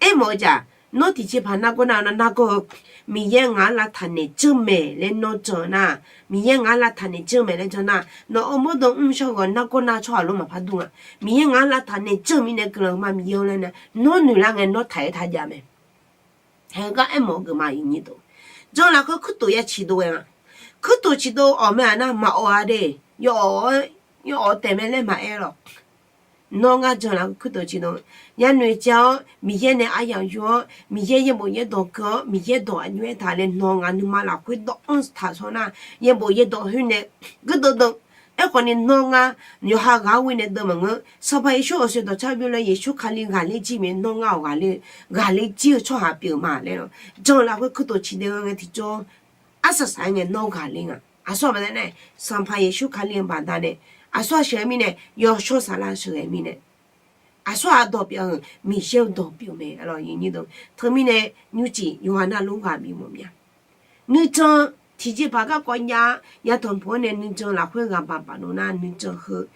aermawf-eu jaq, nawr tiqjeqpaq nargawr nar-awr nar nargawr-eu, Miqyaer ngaq-anr lavtaq naeq janr maeq laer nawr jan nar, Miqyaer ngaq-anr lavtaq naeq janr maeq laer jan nar, nawq-euq mawrdo mr shawr ghawq nargawr nar tsawrhaq lof maqpar dur nga. Miqyaer ngaq-anr lavtaq naeq janr mirnae guiqlanq ma Miqyaer-anr laer nae nawr noeq lar ngae nawr taq-aer taq jav mae. Haeq-eu gar aermawf-eu geuf ma, aqyuif aqnyir deuq. Jan lafkhoer kuirtof ya ciqdov ghae nga. Kuirtof ciqdov awq mae-aq nar maqawq-a de. Yawf-awq, yawf-awq taef mae laer maqaer lawq. Nawr ngar jan lafkhoer kuirtof ciqdov, ya noeqcaev-awr Miqyaer nae aryamq yur-awr Miqyaer yaerbof yaerdawq keuv-awr Miqyaer dawq aqjox-aer taq laer nawq ngaq nuima lafkhoer dawv-anr taq shawr nar, yaerbof yaerdawq khoer nae guirdeuv deuv. Aerkhawf ni nawr ngar yawqha ghaq-anr ghoe nae deuv maqngeur. Sanqpaq Yeqsur awqsoeq dawqcar byov laer Yeqsur Kali ghaqler jir mae, nawr ngar-awq ghaqler, ghaqler jir-eu tsawrhaq pyeuf ma laer lawq. Jan lafkhoer kuirtof ciqdov ghae ngae tiqjawr, arsaq saq-aer ngae nawr ghaqler nga. Aqsur baqdanae, Sanqpaq Yeqsur Kali-eu baqdanae, aqsur-aq sheuqghae mirnae, yawshawr saflar sheuqghae mirnae, aqsur-aq dawq pyeuf-eu Miqyaer-eu dawq pyeuf mae. Teumirnae nymrcif yawqghaq navluf ghaq bif mawf mya. Nuijan tiqjeqpaq garkawv jav-a, yatanq puq-awr nae nuijan lafkhoer ghaq baq baq dov nar nuijan heu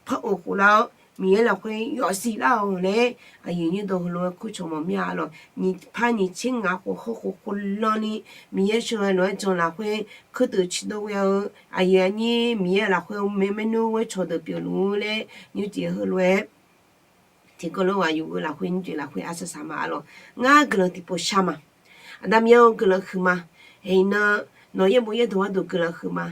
par of khof lar-awr Miqyaer lafkhoer yawf siq lar-awq laer, aqyuif aqnyir deuq heulof-aer kurcawq mawf mya lawq. Nyiq par nyiq tser ngaq khof heu khof khof lanni Miqyaer sheuqghae lof-aer jan lafkhoer kuirtof ciqdov ghae-eu aqyuif aqnyir Miqyaer lafkhoer mae maernmr ghoer cawqdeuq pyeufluf laer nymrcif heulof-aer tiqkawv lof ghaq yuf-eu lafkhoer nymrcif lafkhoer arsaq saq ma lawq. Ngar guiqlanq tiqpov shar ma. Aqda Miqyaer-eu guiqlanq huiqma. Aernar, nawq yaerbof yaerdawq gharduq guiqlanq huiqma.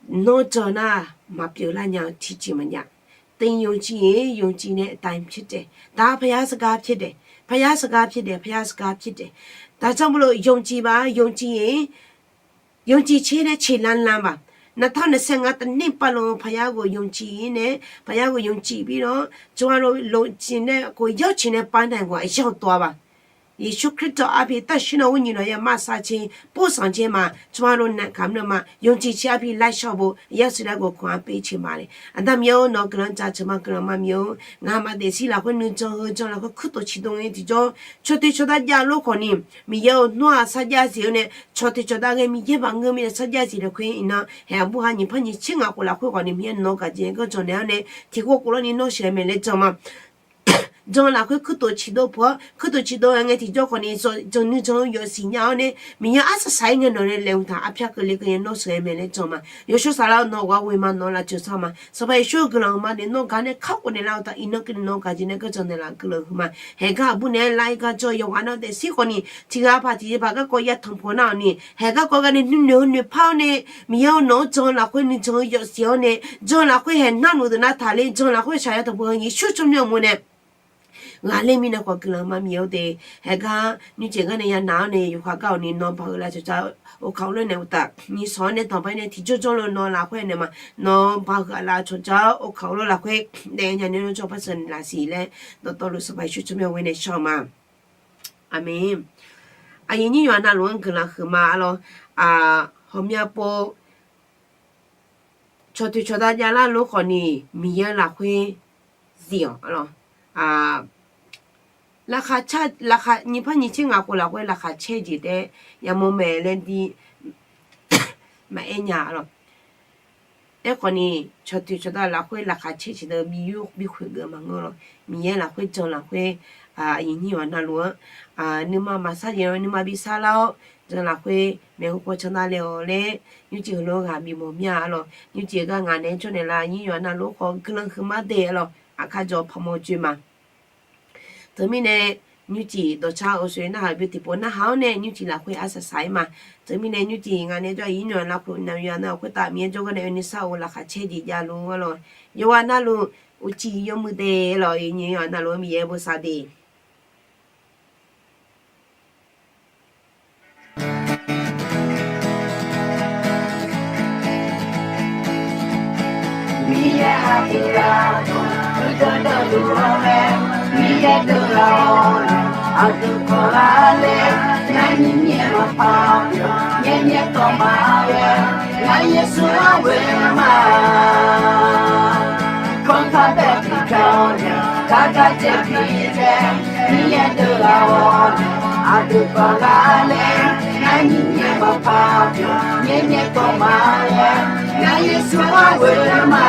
Nawr jan nar maqpyeuf lar nya-eu tiqjeq maqjav. แต่ ယုံကြည်ရင် ယုံကြည်တဲ့အတိုင်းဖြစ်တယ်။ ဒါ ဘုရားစကားဖြစ်တယ်။ ဘုရားစကားဖြစ်တယ်။ ဘုရားစကားဖြစ်တယ်။ ဒါကြောင့်မလို့ ယုံကြည်ပါ။ ယုံကြည်ရင် ယုံကြည်ခြင်းနဲ့ ခြေလှမ်းလှမ်းပါ။ နှစ်ထောင့်နှစ်ဆယ့်ငါး တစ်နှစ်ပတ်လုံး ဘုရားကို ယုံကြည်ရင်းနဲ့ ဘုရားကို ယုံကြည်ပြီးတော့ ကျမတို့ လိုချင်တဲ့ ကို ရောက်ချင်တဲ့ ပန်းတိုင်ကို အရောက်သွားပါ။ ယေရှုခရစ်တော်အားဖြင့် သန့်ရှင်းသော ဝိညာဉ်တော်ရဲ့ မစခြင်း၊ ပို့ဆောင်ခြင်းမှာ ကျမတို့ နာခံပြီးတော့မှ ယုံကြည်ခြင်းအားဖြင့် လိုက်လျှောက်ဖို့ အရောက်စီတိုင်းကို ခွန်အားပေးချင်ပါတယ်။ Aqda Miqyaer-or, nawq guiqlanq jaceuq ma, guiqlanq ma Miqyaer-or, ngaqma daefzir lafkhoer nuijan heu jan lafkhoer kuirtof ciqdov ngae tiqjawr, caw toe caw dar jav lof khawf ni, Miqyaer-or, nawr-aq sarjax siq-awr nae caw toe caw dar ghae Miqyaer maqngeur mirnae sarjax siq lafkhoer iqnan haeq aqbur ha nyiq par nyiq tser ngaq khof lafkhoer khawf ni Miqyaer nawq gaqjeq ganr jan naeq-awr nae tiqkhof khof lawr ni nawr sheuqghae mae laer jan ma. jan-eu lafkhoer kuirtof ciqdov peuq-awr, kuirtof ciqdov-aer ngae tiqjawr khawfni jan nuijan-eu yawf siqnya-awr nae, Miqyaer arsaq saq-aer ngae nawq nae laeqhmq taq arpyar keuvle keuv nya nawr sheuq-aer mae laer jan ma. Yawshawr Saflar-awr, nawq-eu ghaq ghoe ma, nawq-eu lafceuq sar ma. Sanqpaq Yeqsur-eu guiqlanq-euq ma nae nawr gar nae kar khof naeqlar-eu uqtaf, iqnan keuvni nawq-eu gaqjeq nae geur jan naeqlaf keuvle-eu heu ma. Haeqgar aqbur nae-aer lar-ir gar jawr-eu yawqghaq nar-eu daefzir khawfni, tiqghaq paq tiqjeq paq garkawv yatanq pawf nar-awq ni, haeq garkawv gar nae nuinoeq-eu noeqpar-awr nae, Miqyaer-awr, nawq-anr jan-eu lafkhoer nuijan-eu yawf siq-awr nae, jan-eu lafkhoer haeq narluf deuq nar taqler, jan-eu lafkhoer shaqyar tanqpov-eu Yeqsur tsawrmyanr uqmov nae ghaqler mirnae khawf guiqlanq ma Miqyaer-eu de. Haeqgar nymrcif gar nae yanaq-awr nae yawkhav gar-awq ni nawr baq-eu lavcawqcawq-awr, oka-awr lor nae uqtaf, nyiqsanq-awr nae tanqbae nae tiqjawr jawrlo nawq-eu lafkhoer naeq ma, nawr baq-eu lavcawqcawq-awr oka-awr lor lafkhoer daef nya nae nawr jawr par sheuq laf siq laer, dawqtawvluf Sanqpaq Yeqsur tsawrmyanr ghoe nae shar-eu ma. Aqmeq. Aqyuif nyir yawqha navluf-anr guiqlanq huiqma arlawr. Ghawqmya pov cawqtoeq cawqda javlar lor khawfni, Miqyaer-eu lafkhoer zif-awq arlawr. Laqkhaq, nyiq par nyiq tser ngaq khof lafkhoer laqkhaq caer jeq taef-aer yamawr mae laer dir maqaer nya arlawr. Aerkhawfni, cawqtoeq cawqda lafkhoer laqkhaq caer jeq deuq bi yur bi khoeq geuf maqngeur lawr. Miqyaer lafkhoer jan lafkhoer, aqyuif nyir yawqha navluf-anr nuima maqsar jeq-anr nuima bi sarlar-awr, jan lafkhoer maeqhu paw candav le-awq laer, nymrcif heulof-aer ghaq bif mawf mir-a arlawr. Nymrcif gar ngaq naeq-aer jawr naeqlaf nyir yawqha navluf-anr khawf guiqlanq huiqma de arlawr. Aqkar jawr paqmawr joe ma. Teumirnae, nymrcif dawqcar-eu soe narhaq-euq bi tiqpov narhaq-awr nae nymrcif lafkhoer arsaq saq-aer ma. Teumirnae nymrcif ngaq nae jawr-a yir nymq-a lavpuf naqya nar-awq khoertav Miqyaer jawrgar nae oe ni sar-eu laqkhaq caer jeq javluf arlawr. Yawqha navluf uqcif yawmuiq de arlawr, nyir yawqha navluf-anr Miqyaer bosav de. Miqyaer aqdui-aq, dawqdeuq dawqluf-awr mae, Miqyaer deuq-aq-awr, aqdui kawqlar le, ngar nyiq nyaeq maqpar pyeuf, nyaer nyaer tawv ma ghae, ngar Yeqsur-anr ghoe ma. Kanr kar bae tiqkawv nae, gar gar dzae bi dzae, Miqyaer deuq-aq-awr, aqdui kawqlar le, ngar nyiq nyaeq maqpar pyeuf, nyaer nyaer tawv ma ghae, ngar Yeqsur-anr ghoe ma.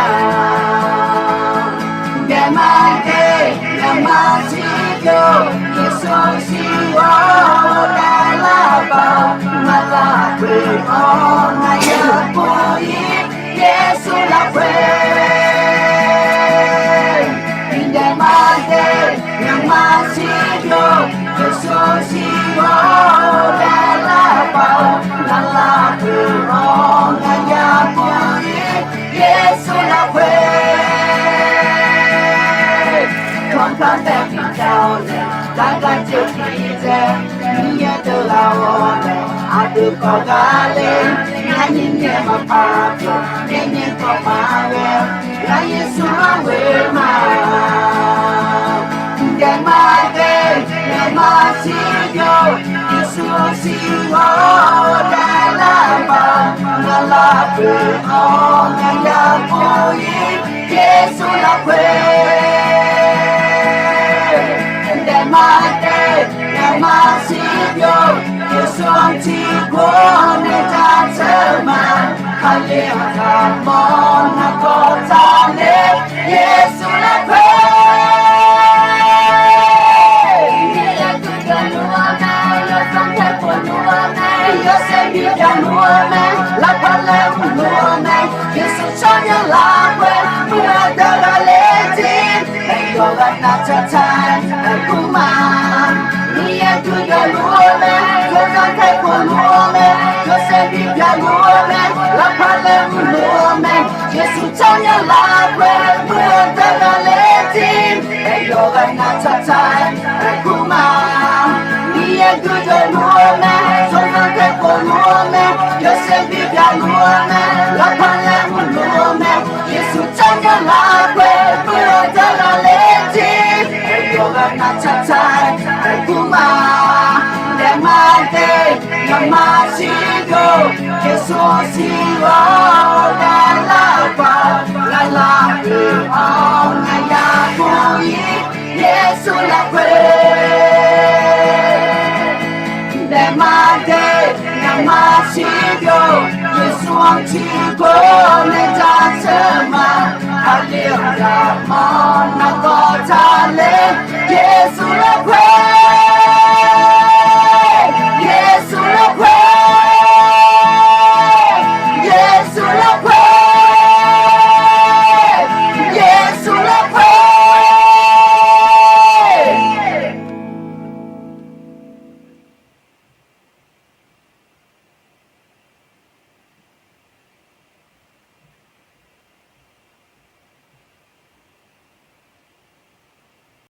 Daef ma de, ngaq ma siqbyov, Yeqsur siq-awr daef lar-aq bav, ngaq lafkhoer-anr ngaq ya pov-ir, Yeqsur lafkhoer. Daef ma de, ngaq ma siqbyov, Yeqsur siq-awr daef lar-aq bav, ngaq lafkhoer-anr ngaq ya pov-ir, Yeqsur lafkhoer. Kanr kar bae tiqkawv nae, gar gar dzae bi dzae, Miqyaer deuq-aq-awr, aqdui kawqgar le, ngar nyiq nyaeq maqpar pyeuf, nyaer nyaer tawv ma ghae, ngar Yeqsur-anr ghoe ma. Daef ma de, ngaq ma siqbyov, Yeqsur siq-awr daef lar-aq bav, ngaq lafkhoer-anr ngaq ya pov-ir, Yeqsur lafkhoer. Daef ma de, ngaq ma siqbyov, Yeqsur-anr tiqkawv nae jaceuq ma. Kali-aq ghaqmawr nargawr taqler, Yeqsur lafkhoer. Miqyaer guiqlanq luf-awr mae, yawsanr taeqkhof luf-awr mae, yawshaef bi byaq luf-awr mae, lavpaq laeqhmq luf-awr mae, Yeqsur tsawrmyanr lafkhoer muiq-eu deuq ghaqler jir, aqyawf ghaq nar tsaqtsaq-aer aerkur ma. Miqyaer guiqlanq luf-awr mae, yawsanr taeqkhof luf-awr mae, yawshaef bi byaq luf-awr mae, lavpaq laeqhmq luf-awr mae, Yeqsur tsawrmyanr lafkhoer muiq-eu deuq ghaqler jir, aqyawf ghaq nar tsaqtsaq-aer aerkur ma. Miqyaer guiqlanq luf-awr mae, yawsanr taeqkhof luf-awr mae, yawshaef bi byaq luf-awr mae, lavpaq laeqhmq luf-awr mae, Yeqsur tsawrmyanr lafkhoer muiq-eu deuq ghaqler jir, aqyawf ghaq nar tsaqtsaq-aer aerkur ma. Daef ma de, ngaq ma siqbyov, Yeqsur siq-awr daef lar-aq bav, ngaq lafkhoer-anr ngaq ya pov-ir, Yeqsur lafkhoer. Daef ma de, ngaq ma siqbyov, Yeqsur-anr tiqkawv nae jaceuq ma. Kali-aq ghaqmawr